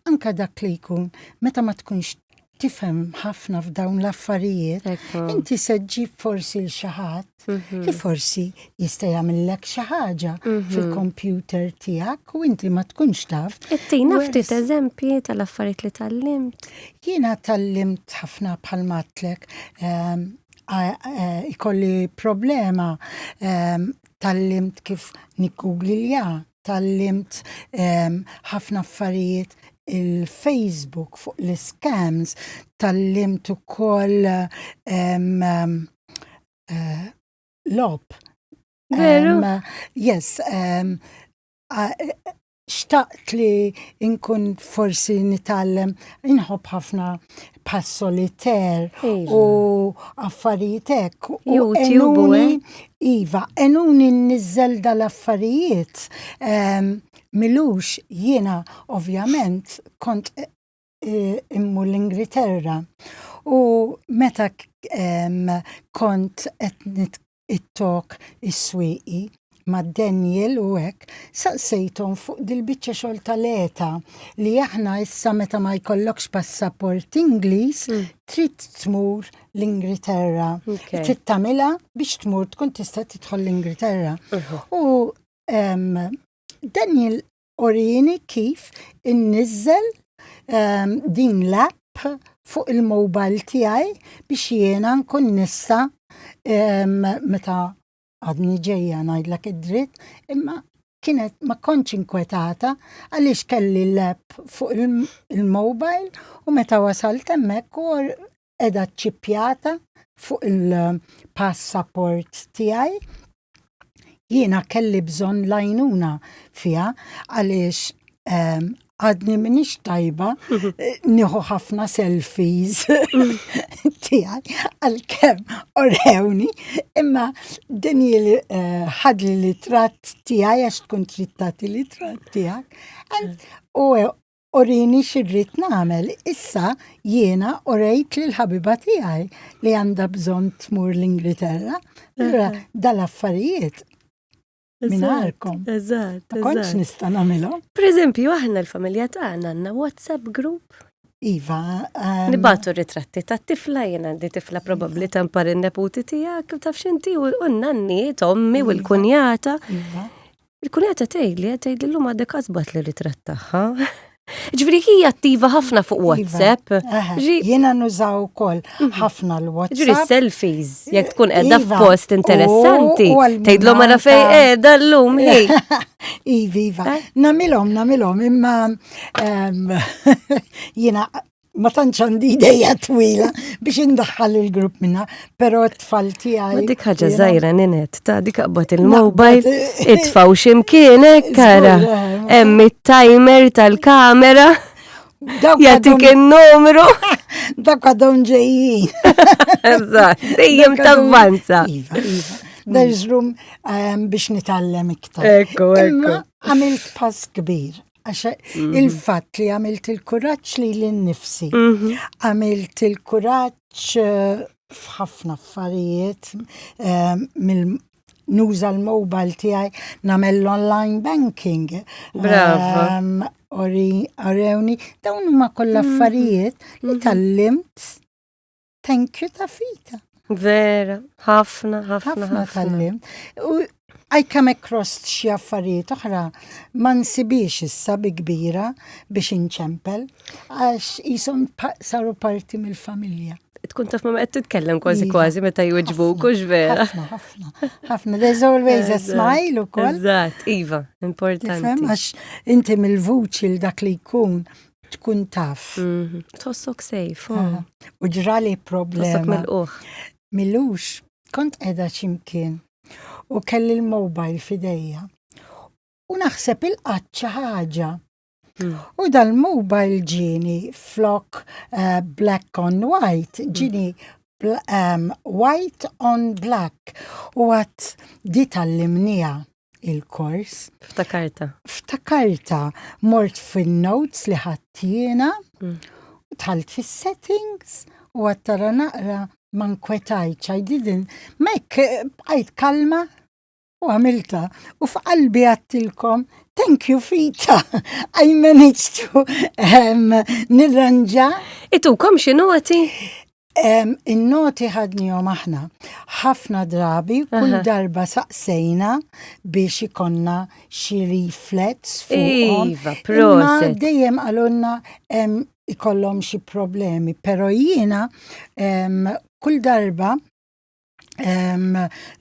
anka dak li jkun meta ma tkunx tifhem ħafna f'dawn l-affarijiet, inti se ġġib forsi l xi ħadd mhm. li forsi jista' jagħmillek xi ħaġa mhm. fil-kompjuter tiegħek u inti ma tkunx taf. Ittina ftit eżempji tal-affarijiet li tallimt. Jiena tallimt ħafna bħal matlek ehm, eh, ikolli problema ehm, tallimt kif nikkuglilja Tgħallimt ħafna affarijiet il-Facebook fuq l-scams, tgħallimt ukoll eh, logħob. Veru? Yes, xtaqt li nkun forsi nitgħallem inħobb ħafna bħas solitaire u affarijiet hekk. U enuni, iva, enuni nniżżel dal-affarijiet. Ehm, milux jiena ovvjament kont eh, eh, immur l-Ingilterra u meta ehm, kont qed it-talk is-Swieqi ma' Daniel u hekk, saqsejthom fuq dil-biċċa xogħol tal-ETA li aħna issa meta ma jkollokx passaport Ingliż trid tmur l-Ingilterra. Trid tagħmilha biex tmur tkun tista' tidħol l-Ingilterra. U Daniel Urini kif inniżżel ehm, din l-app fuq il-mobile tiegħi biex jiena nkun nista' ehm, meta għadni ġejja ngħidlek id-dritt, imma kienet ma kontx inkwetata għaliex kelli l-app fuq il-mobile u meta wasalt hemmhekk u qiegħda ċċippjata fuq il-passaport tiegħi. Jiena kelli bżonn l-għajnuna fiha għaliex ehm, għadni minix tajba eh, nieħu ħafna selfies tiegħi għalkemm orewni, imma din eh, ħadli l-tratt tiegħi għax tkun trid tagħti l-tratt tiegħek. U Urini x'irrid nagħmel. Issa jiena urejt lill-ħabiba tiegħi li għandha bżonn tmur l-Ingilterra. Allura dal-affarijiet mingħajrkom. Eżatt. Ma kontx nista' nagħmilhom. Pereżempju, aħna l-familja tagħna għandna WhatsApp group. Iva. Um, Nibatu ritratti ta' tifla, jien għandi tifla probabbli tampar in-neputi tiegħek, taf x'inti u n-nanni, tommi u iva. l-kunjata. Iva. Il-kunjata tgħidli, qed tgħidli llum għadek qasbat li ritratt tagħha. Ġifieri hija attiva ħafna fuq iva. WhatsApp. Jiena nużaw ukoll mhm. ħafna l-WhatsApp. Ġifieri selfies, jekk tkun qiegħda iva. f'post interessanti, tgħidlhom mara fejn qiegħda llum hi. Iva, iva. Eh? Namilhom, namilhom, imma jiena ma tantx għandi ideja twila biex indaħħal il-grupp minna, però t-tfal tiegħi. Ma dik ħaġa żgħira ninet, ta' dik aqbad il-mobile, itfaw x'imkienek, kara. Hemm it-timer tal-kamera. Jagħtik in-numru. Dak għadhom ġejjin. Eżatt, dejjem tavvanza. Iva, iva. There's room um, biex nitgħallem iktar. Ekku, ekku. Għamilt pass kbir Għax mhm. il-fatt li għamilt il-kuraġġ li l-nifsi, mhm. għamilt il-kuraġġ eh, f'ħafna affarijiet eh, mill nuża l-mobile tiegħi nagħmel l-online banking. Bravo. Ehm, orewni, dawn huma kollha mhm. affarijiet li tallimt Thank you ta' fita. Vera, ħafna, ħafna, ħafna tallimt. I come across xi affarijiet oħra ma nsibix issa bi kbira biex inċempel għax qishom saru parti mill-familja. Tkun taf ma qed titkellem kważi iva. kważi meta jwiġbuk hux vera. Ħafna, ħafna, ħafna. There's always a smile ukoll. Eżatt, iva, importanti. Għax inti mill-vuċi l dak li jkun tkun taf. Mhm. Tħossok safe. Oh. U ġrali problema. Milux, kont qiegħda x'imkien u kelli l-mobile f'idejja. U naħseb il-qatt xi ħaġa. Hmm. U dal-mobile ġieni flok uh, black on white, hmm. ġieni um, white on black. U għat di tal-limnija il-kors. Ftakarta. Ftakarta. Mort fil-notes li ħattijena, mm. tħalt fil-settings u għattara naqra ma nkwetajtx, I didn't, mek bqajt kalma u għamilta u f'qalbi għattilkom thank you Fita, I managed to um, nirranġa. Itukom xi noti? Um, In-noti ħadnihom aħna. Ħafna drabi, kull darba saqsejna biex ikonna xi leaflets fuqhom. Iva, proset. Dejjem qalulna ikollhom xi problemi, però jiena um, kull darba um,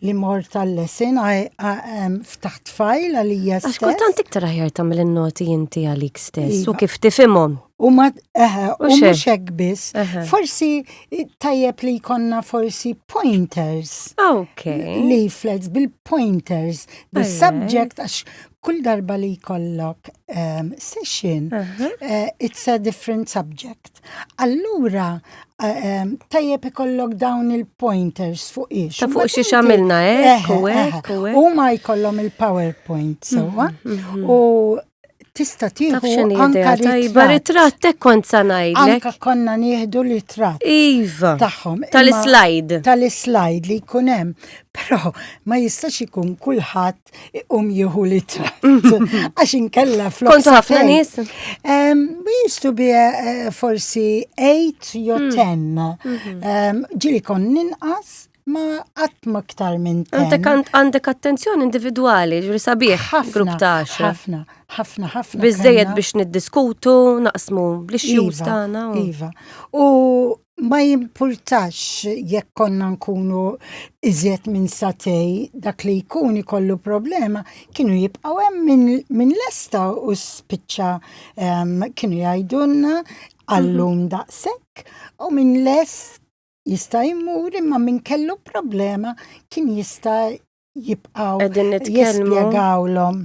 li mort tal-lesson um, ftaħt fajl għalija stess. Għax kultant iktar aħjar tagħmel in-noti inti għalik stess u iva. kif tifhimhom. U ma u mhux hekk biss. Forsi tajjeb li jkollna forsi pointers. Ok. Leaflets bil-pointers. The subject għax kull darba li jkollok um, session, uh -huh. uh, it's a different subject. Allura, uh, um, tajjeb ikollok dawn il-pointers fuq ix. Ta' fuq xiex għamilna, eh? U ma jkollhom il-PowerPoint sewwa. Mm -hmm. U tista' tieħu anka tajba ritratt hekk kont sa ngħidlek. Anka konna nieħdu ritratt. Iva. Tagħhom. Tal-slide. Tal-slide li jkun hemm. Però ma jistax ikun kulħadd iqum jieħu ritratt. Għax inkella flok. Kontu ħafna nies? We used to be eh, forsi 8 jew 10. Hmm. Mhm. Ġieli kon ninqas ma qatt ma iktar minn ten. Għandek attenzjoni individwali, ġuri sabiħ, grupp ta' għaxra. Ħafna, ħafna, ħafna. Biżejjed biex niddiskutu, naqsmu bl-issues iva, tagħna. Iva. U ma jimpurtax jekk konna nkunu iżjed minn satej dak li jkun ikollu problema, kienu jibqgħu hemm minn lesta u spiċċa kienu jgħidulna għallum mhm. daqshekk u minn lest jista' jmur imma min kellu problema kien jista' jibqgħu Qegħdin nitkellmu. jispjegawlhom.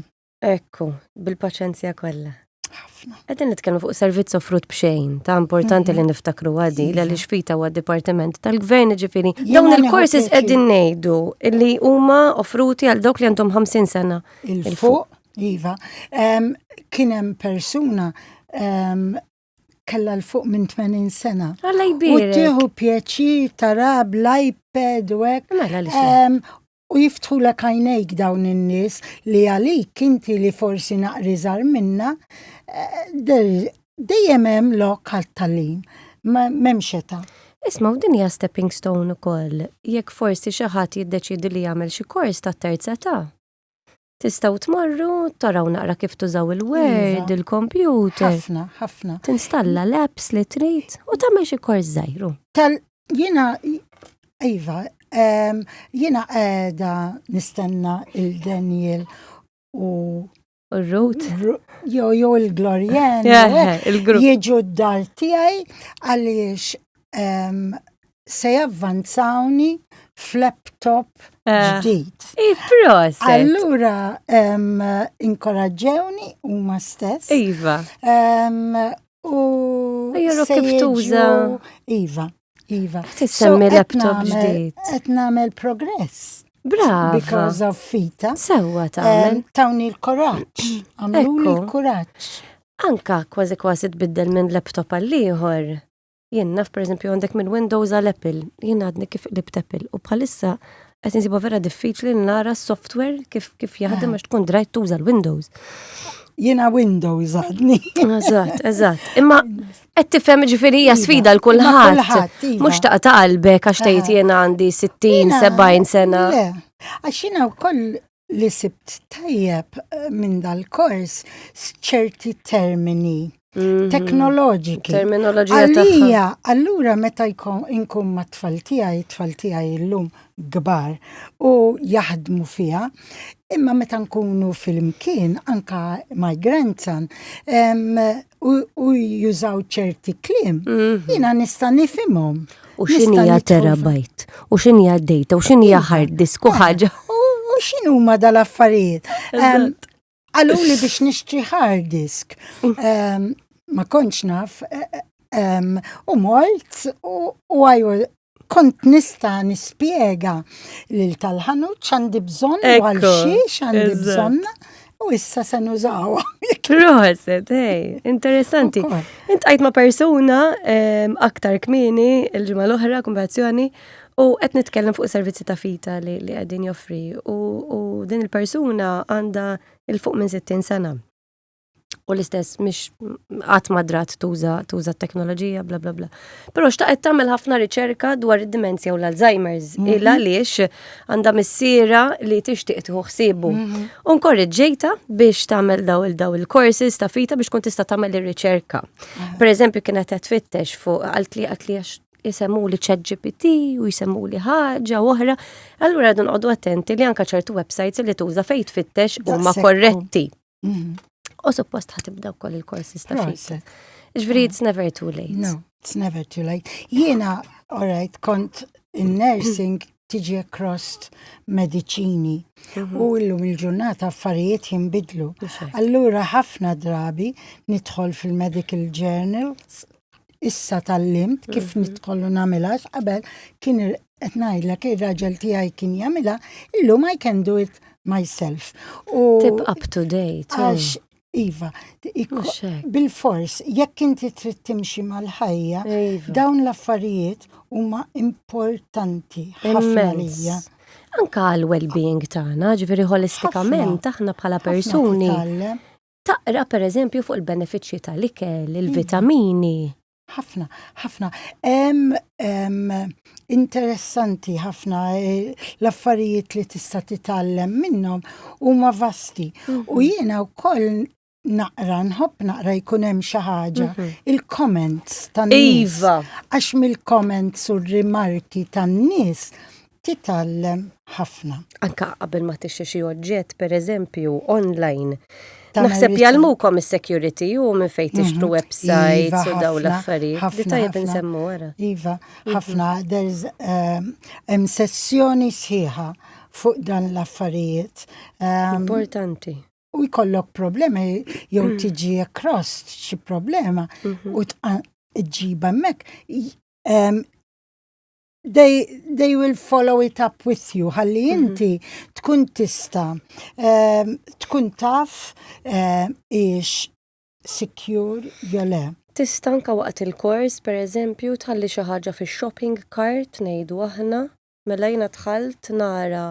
Ekku, bil-paċenzja kollha. Ħafna. Qegħdin nitkellmu fuq servizz offrut b'xejn, ta' importanti li mhm. niftakru għadi, li għaliex fita huwa dipartiment tal-gvern ġifieri. Dawn il-courses qegħdin ngħidu li huma offruti għal dawk li għandhom 50 sena. Il-fuq, iva. Kien hemm persuna kella l-fuq minn 80 sena. Alla jbierek. U tieħu pjaċir tara bl-iPad u hekk. Mela għaliex U jiftħulek għajnejk dawn in-nies li għalik inti li forsi naqri żgħar minna, eh, dejjem hemm lok għal tagħlim. M'hemmx età. Isma' u din hija stepping stone ukoll jekk forsi xi ħadd jiddeċiedi li jagħmel xi kors ta' terza età. Tistgħu tmorru, taraw naqra kif tużaw il-Word, iva. il-computer. Ħafna, ħafna. Tinstalla l-apps li trid u tagħmel xi kors żgħiru. Tal jiena iva, jiena qiegħda nistenna il-Daniel u U r-Ruth? Jo, jo il-Glorian. Il-grupp. Jiġu d-dar tiegħi għaliex se javvanzawni f'laptop eh, ġdid. Proset. Allura inkoraġġewni huma stess. Iva. U Juru kif tuża. Iva, iva. Tissemmi laptop ġdid. Qed nagħmel progress. Brava. Because of fita. Sewwa tagħmel. Tawni l-kuraġġ. Għamluli l-kuraġġ. Anka kważi kważi tbiddel minn laptop għal ieħor. Jien naf pereżempju għandek minn Windows għal Apple, jien għadni kif qlibt Apple u bħalissa qed insibha vera diffiċli li nara s-software kif kif jaħdem għax tkun drajt tuża l-Windows. Jiena Windows għadni. Eżatt, eżatt. Imma qed tifhem ġifieri hija iva. sfida l kulħadd. Iva. Mhux taqa' ta' qalbek għax tgħid jiena għandi 60, 70 sena. Le, għax jiena wkoll. li sibt tajjeb eh, minn dal-kors ċerti termini mhm. teknoloġiki. Terminoloġija Għalija, allura meta jkun inkun ma' tfal tiegħi, tfal tiegħi llum kbar u jaħdmu fiha, imma meta nkunu fil-imkien anka my grandson u jużaw ċerti kliem, mhm. jiena nista' nifhimhom. U x'inhija terabyte, u x'inhija data, u x'inhija hard disk u ħaġa. U x'inhuma dal-affarijiet. Għalu li biex nixtri hard disk. Mm. Ma kontx naf. Eh, eh, u mort u għaj kont nista nispjega lil tal-ħanut x'għandi bżonn u għal xiex għandi bżonn u issa se nużawha. Proset, hey, interessanti. Intqajt ma' persuna aktar kmieni il-ġimgħa l-oħra konversazzjoni u qed nitkellem fuq servizzi ta' fita li qegħdin joffri u din il-persuna għandha il fuq minn 60 sena. U l-istess mhix qatt ma drat tuża tuża t-teknoloġija bla bla bla. Però xtaqet tagħmel ħafna riċerka dwar id-dimenzja u l-Alzheimer's mm -hmm. il għaliex għandha missiera li tixtieq tieħu ħsiebu. Mm -hmm. U nkorreġġejta biex tagħmel daw il-daw il-courses ta' fita biex tkun tista' tagħmel ir-riċerka. Ah. Per eżempju kienet qed tfittex fuq qaltli qaltli għax jisemmu li ChatGPT u jisemmu li ħaġa oħra. Allura rridu nqogħdu attenti li anka ċertu websites li tuża fejn tfittex huma korretti. Mhm. U suppost ħatibda wkoll il-courses ta' fita. Ġifieri it's never too late. No, it's never too late. Jiena, all right, kont in nursing tiġi across mediċini mhm. u illum il-ġurnata affarijiet jinbidlu. Allura ħafna drabi nidħol fil-medical journals issa tallimt kif mhm. nidħol u nagħmilha qabel kien qed ngħidlek ir-raġel tiegħi kien jagħmilha, illum I can do it myself. U Tip up to date. Għax Iva, bil-fors, jekk inti trid timxi mal-ħajja, iva. dawn l-affarijiet huma importanti ħafna lija. Anka għal well-being tagħna, ġifieri holistikament aħna bħala persuni. Taqra pereżempju fuq il-benefiċċji tal-ikel, iva. il-vitamini. Ħafna, ħafna. Hemm interessanti ħafna eh, l-affarijiet li tista' titgħallem minnhom huma vasti. U mhm. jiena wkoll naqra nħobb naqra jkun hemm xi ħaġa. Mhm. Il-comments tan-nies. Iva. Għax mill-comments u r-rimarki tan-nies titgħallem ħafna. Anka qabel ma tixtri xi oġġett, per eżempju, online. Naħseb jgħallmukom is-security u minn fejn tixtru mhm. websites iva, u daw l-affarijiet. Li tajjeb insemmu wara. Iva, mhm. ħafna. There's um, hemm sessjoni sħiħa fuq dan l-affarijiet. Um, Importanti. U jkollok problemi jew mm. tiġi across xi problema mhm. u tġiba hemmhekk. Um, they, they will follow it up with you ħalli mhm. inti tkun tista um, tkun taf um, ix secure jew le. Tista' anka waqt il-kors, per eżempju, tħalli xi ħaġa fix-shopping cart ngħidu aħna, mela jiena dħalt nara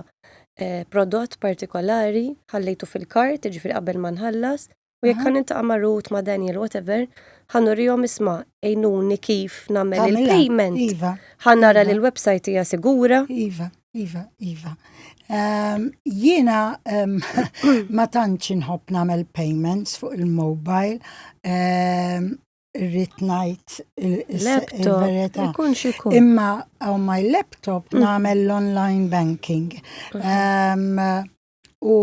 eh, prodott partikolari, ħallejtu fil-kart, jiġifieri qabel ma nħallas, U jekk ħa niltaqa' ma' Ruth, ma' Daniel, whatever, ħa nurihom isma' għinuni kif nagħmel il-payment. Iva. Ħa nara li l-website hija sigura. Iva, iva, iva. Ehm, jiena ehm, ma tantx inħobb nagħmel payments fuq il-mobile. Ehm, irrid ngħid il-verità. Imma on my laptop mm. nagħmel l-online banking. Mm. U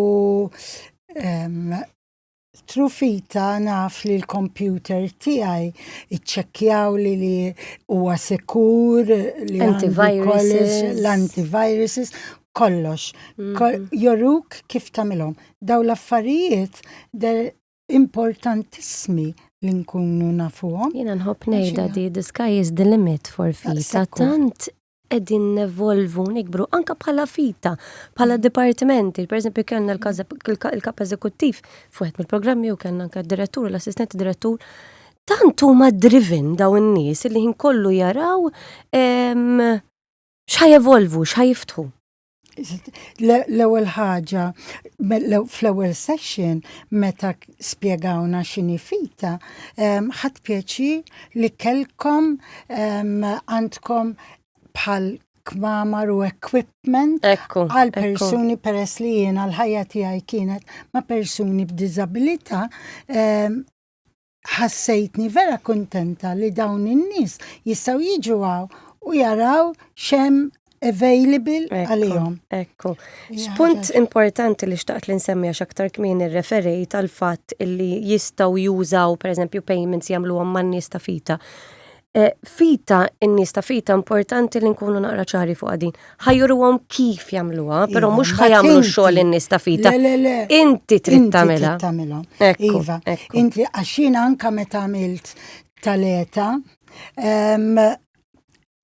trufita naf li l-computer tiegħi iċċekkjaw li li huwa sekur, li antiviruses, l-antiviruses, kollox. Mm. Joruk kif tagħmilhom. Daw l-affarijiet importantissimi li nkunu nafuhom. Jiena nħobb ngħidha di the sky is the limit for FITA. Tant qegħdin nevolvu nikbru anka bħala FITA, bħala dipartimenti. Per eżempju, kellna l-kap eżekuttiv fuq mill-programmi u kellna anka d-direttur, l-assistent direttur. Tant huma driven daw in-nies li ħin kollu jaraw x'ħa jevolvu, x'ħa jiftħu. L-ewwel ħaġa, fl-ewwel session meta spjegawna x'inhi fita, ħadt pjaċir li kellkom għandkom bħal. kmamar u equipment għal persuni peress li jiena l-ħajja tiegħi kienet ma' persuni b'diżabilità ehm, ħassejtni vera kuntenta li dawn in-nies jistgħu jiġu hawn u jaraw x'hemm available għalihom. Ekku. X'punt importanti li xtaqt li nsemmi għax aktar kmieni rreferejt għal fatt illi jistgħu jużaw pereżempju payments jagħmluhom man-nies ta' fita. Eh, fita, in-nies ta' fita importanti li nkunu naqra ċari fuq din. Ħajjuruhom kif jagħmluha, però mhux ħajamlu xogħol in-nies ta' fita. Le, le, le. Inti trid tagħmilha. Tagħmilha. Iva. Inti għax jiena anka meta għamilt tal-eta,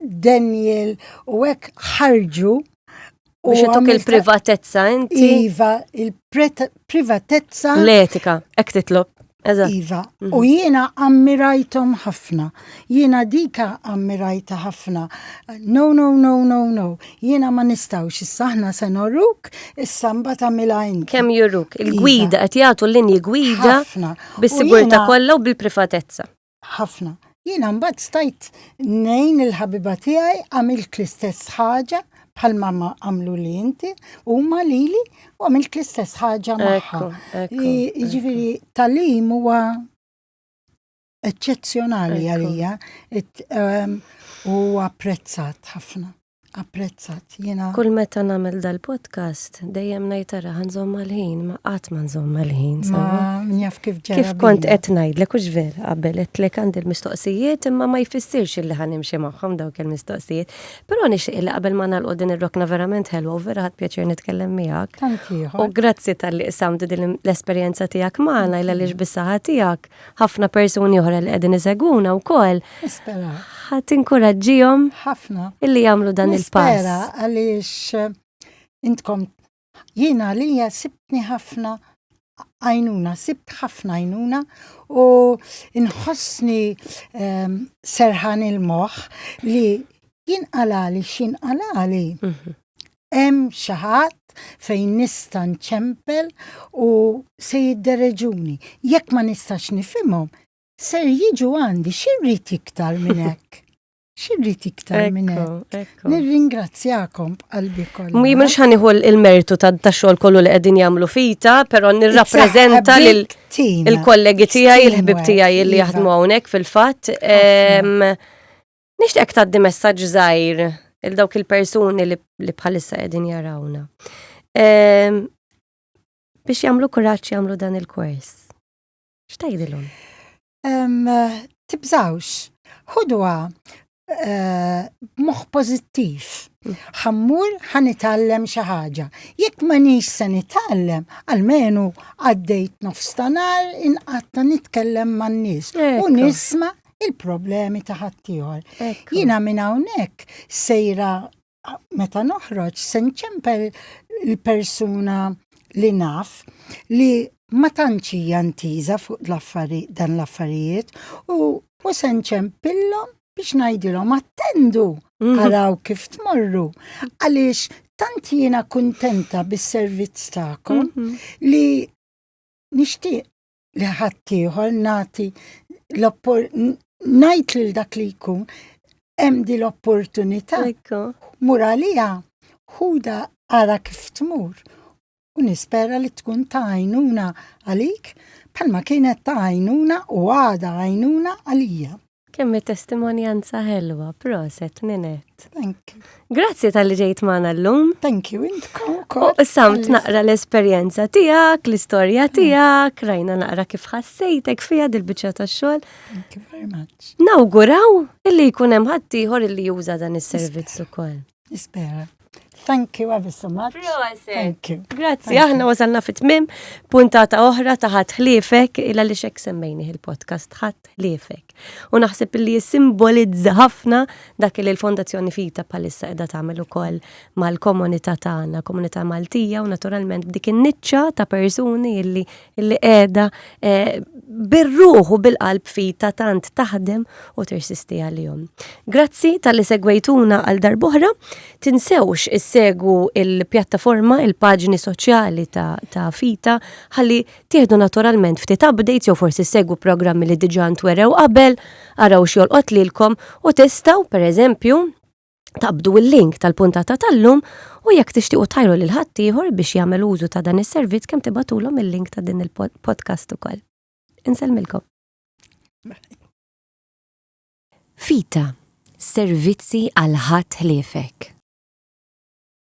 Daniel u hekk ħarġu Biex ituk il-privatezza inti. Iva, il-privatezza. L-etika, hekk titlob. Iva, mhm. u jiena ammirajthom ħafna. Jiena dika ammirajta ħafna. No, no, no, no, no. Jiena ma nistawx, issa aħna se noruk, issa mbagħad għamilha inti. Kemm juruk, iva. il-gwida qed jagħtu l-linji gwida bis-sigurtà kollha u bil-privatezza. Ħafna. Jiena mbagħad stajt ngħin il-ħabiba tiegħi għamilt l-istess ħaġa bħal ma għamlu li inti huma lili u għamilt l-istess ħaġa magħha. Jiġifieri talim huwa eċċezzjonali għalija ehm, u apprezzat ħafna. Apprezzat, jiena. Kull meta nagħmel dal-podcast, dejjem ngħid tara ħa nżomm mal-ħin, ma qatt ma nżomm mal-ħin. Ma njaf kif ġara. Kif kont qed ngħidlek hux vera qabel qedtlek għandi l-mistoqsijiet imma ma jfissirx illi ħa nimxi magħhom dawk il-mistoqsijiet. Però nixtieq li qabel ma nagħlqu din ir-rokna verament ħelwa u vera ħadt pjaċir nitkellem miegħek. Tant ieħor. U grazzi talli qsamt din l-esperjenza tiegħek magħna illa għaliex bis-saħħa tiegħek ħafna persuni oħra li qegħdin isegwuna wkoll. Nispera. Ħa tinkoraġġihom ħafna illi jagħmlu dan il-pass. Nispera għaliex eh, intkom jiena għalija sibtni ħafna għajnuna, sibt ħafna għajnuna u nħossni ehm, serħan il-moħ li jinqalali x'inqalali. Mhm. Hemm xi ħadd fejn nista' nċempel u se jiddereġuni. Jekk ma nistax nifhimhom, ser jiġu għandi x'irrid iktar minn hekk. X'irrid iktar minn hekk. Nirringrazzjakom b'qalbi kollha. Mhi mhux ħanieħu il-mertu ta' xogħol kollu li qegħdin jagħmlu fita, però nirrappreżenta lil il-kollegi tiegħi, il-ħbib tiegħi li iva. jaħdmu hawnhekk fil-fatt. Nixtieqek tgħaddi messaġġ żgħir il dawk il-persuni li, li bħalissa qegħdin jarawna. Ehm, biex jagħmlu kuraġġ jagħmlu dan il-kors. X'tgħidilhom? Um, tibżawx, ħudwa eh, b'moħħ pożittiv. Ħammur ħa nitgħallem xi ħaġa. Jekk ma nix se nitgħallem, almenu għaddejt nofs ta' nar inqatta nitkellem man-nies u nisma' il-problemi ta' ħaddieħor. Jiena minn hawnhekk sejra meta noħroġ se nċempel il-persuna li naf li ma tantx hija ntiża fuq dan l-affarijiet u u se nċempillhom biex ngħidilhom attendu mhm. araw kif tmorru għaliex tant jiena kuntenta bis-servizz tagħkom mhm. li nixtieq li ħaddieħor nagħti ngħid lil dak li jkun hemm di l-opportunità. Mur għaliha, ħuda ara kif tmur. U nispera li tkun ta' għajnuna għalik bħalma kienet ta' għajnuna u għada għajnuna għalija. Kemm hi testimonjanza ħelwa, proset Ninette. Thank you. Grazzi tal-li ġejt magħna llum. Thank you, intkom ukoll. U samt naqra l-esperjenza tiegħek, l-istorja mm. tiegħek, rajna naqra kif ħassejtek fiha dil-biċċa tax-xogħol. Thank you very much. Nawguraw illi jkun hemm ħaddieħor illi juża dan is-servizz ukoll. Nispera. Thank you ever so much. Proset. Thank you. Grazzi, aħna wasalna fit tmim puntata oħra ta' ħadd ħliefek illa li xek semmejni il-podcast ħadd ħliefek. U naħseb li jissimbolizza ħafna dak li l-Fondazzjoni Fita bħalissa qiegħda tagħmel ukoll mal-komunità tagħna, komunità Maltija u naturalment b'dik in-niċċa ta' persuni illi illi qiegħda eh, bir-ruħ u bil-qalb fita tant taħdem u tirsisti għalihom. Grazzi tal-li segwejtuna għal darbohra. Tinsewx issegwu il-pjattaforma, il-paġni soċjali ta', ta Fita, ħalli tieħdu naturalment ftit updates jew forsi segwu programmi li diġà ntwerew qabel, araw x'jolqot lilkom u tistgħu, per eżempju, Taqbdu il-link tal-puntata tal-lum u jekk tixtiequ tajru lil ħaddieħor biex jagħmel użu ta' dan is-servizz kemm tibgħatulhom il-link ta' din il-podcast ukoll. Insellmilkom. Fita, servizzi għal ħadd ħliefek.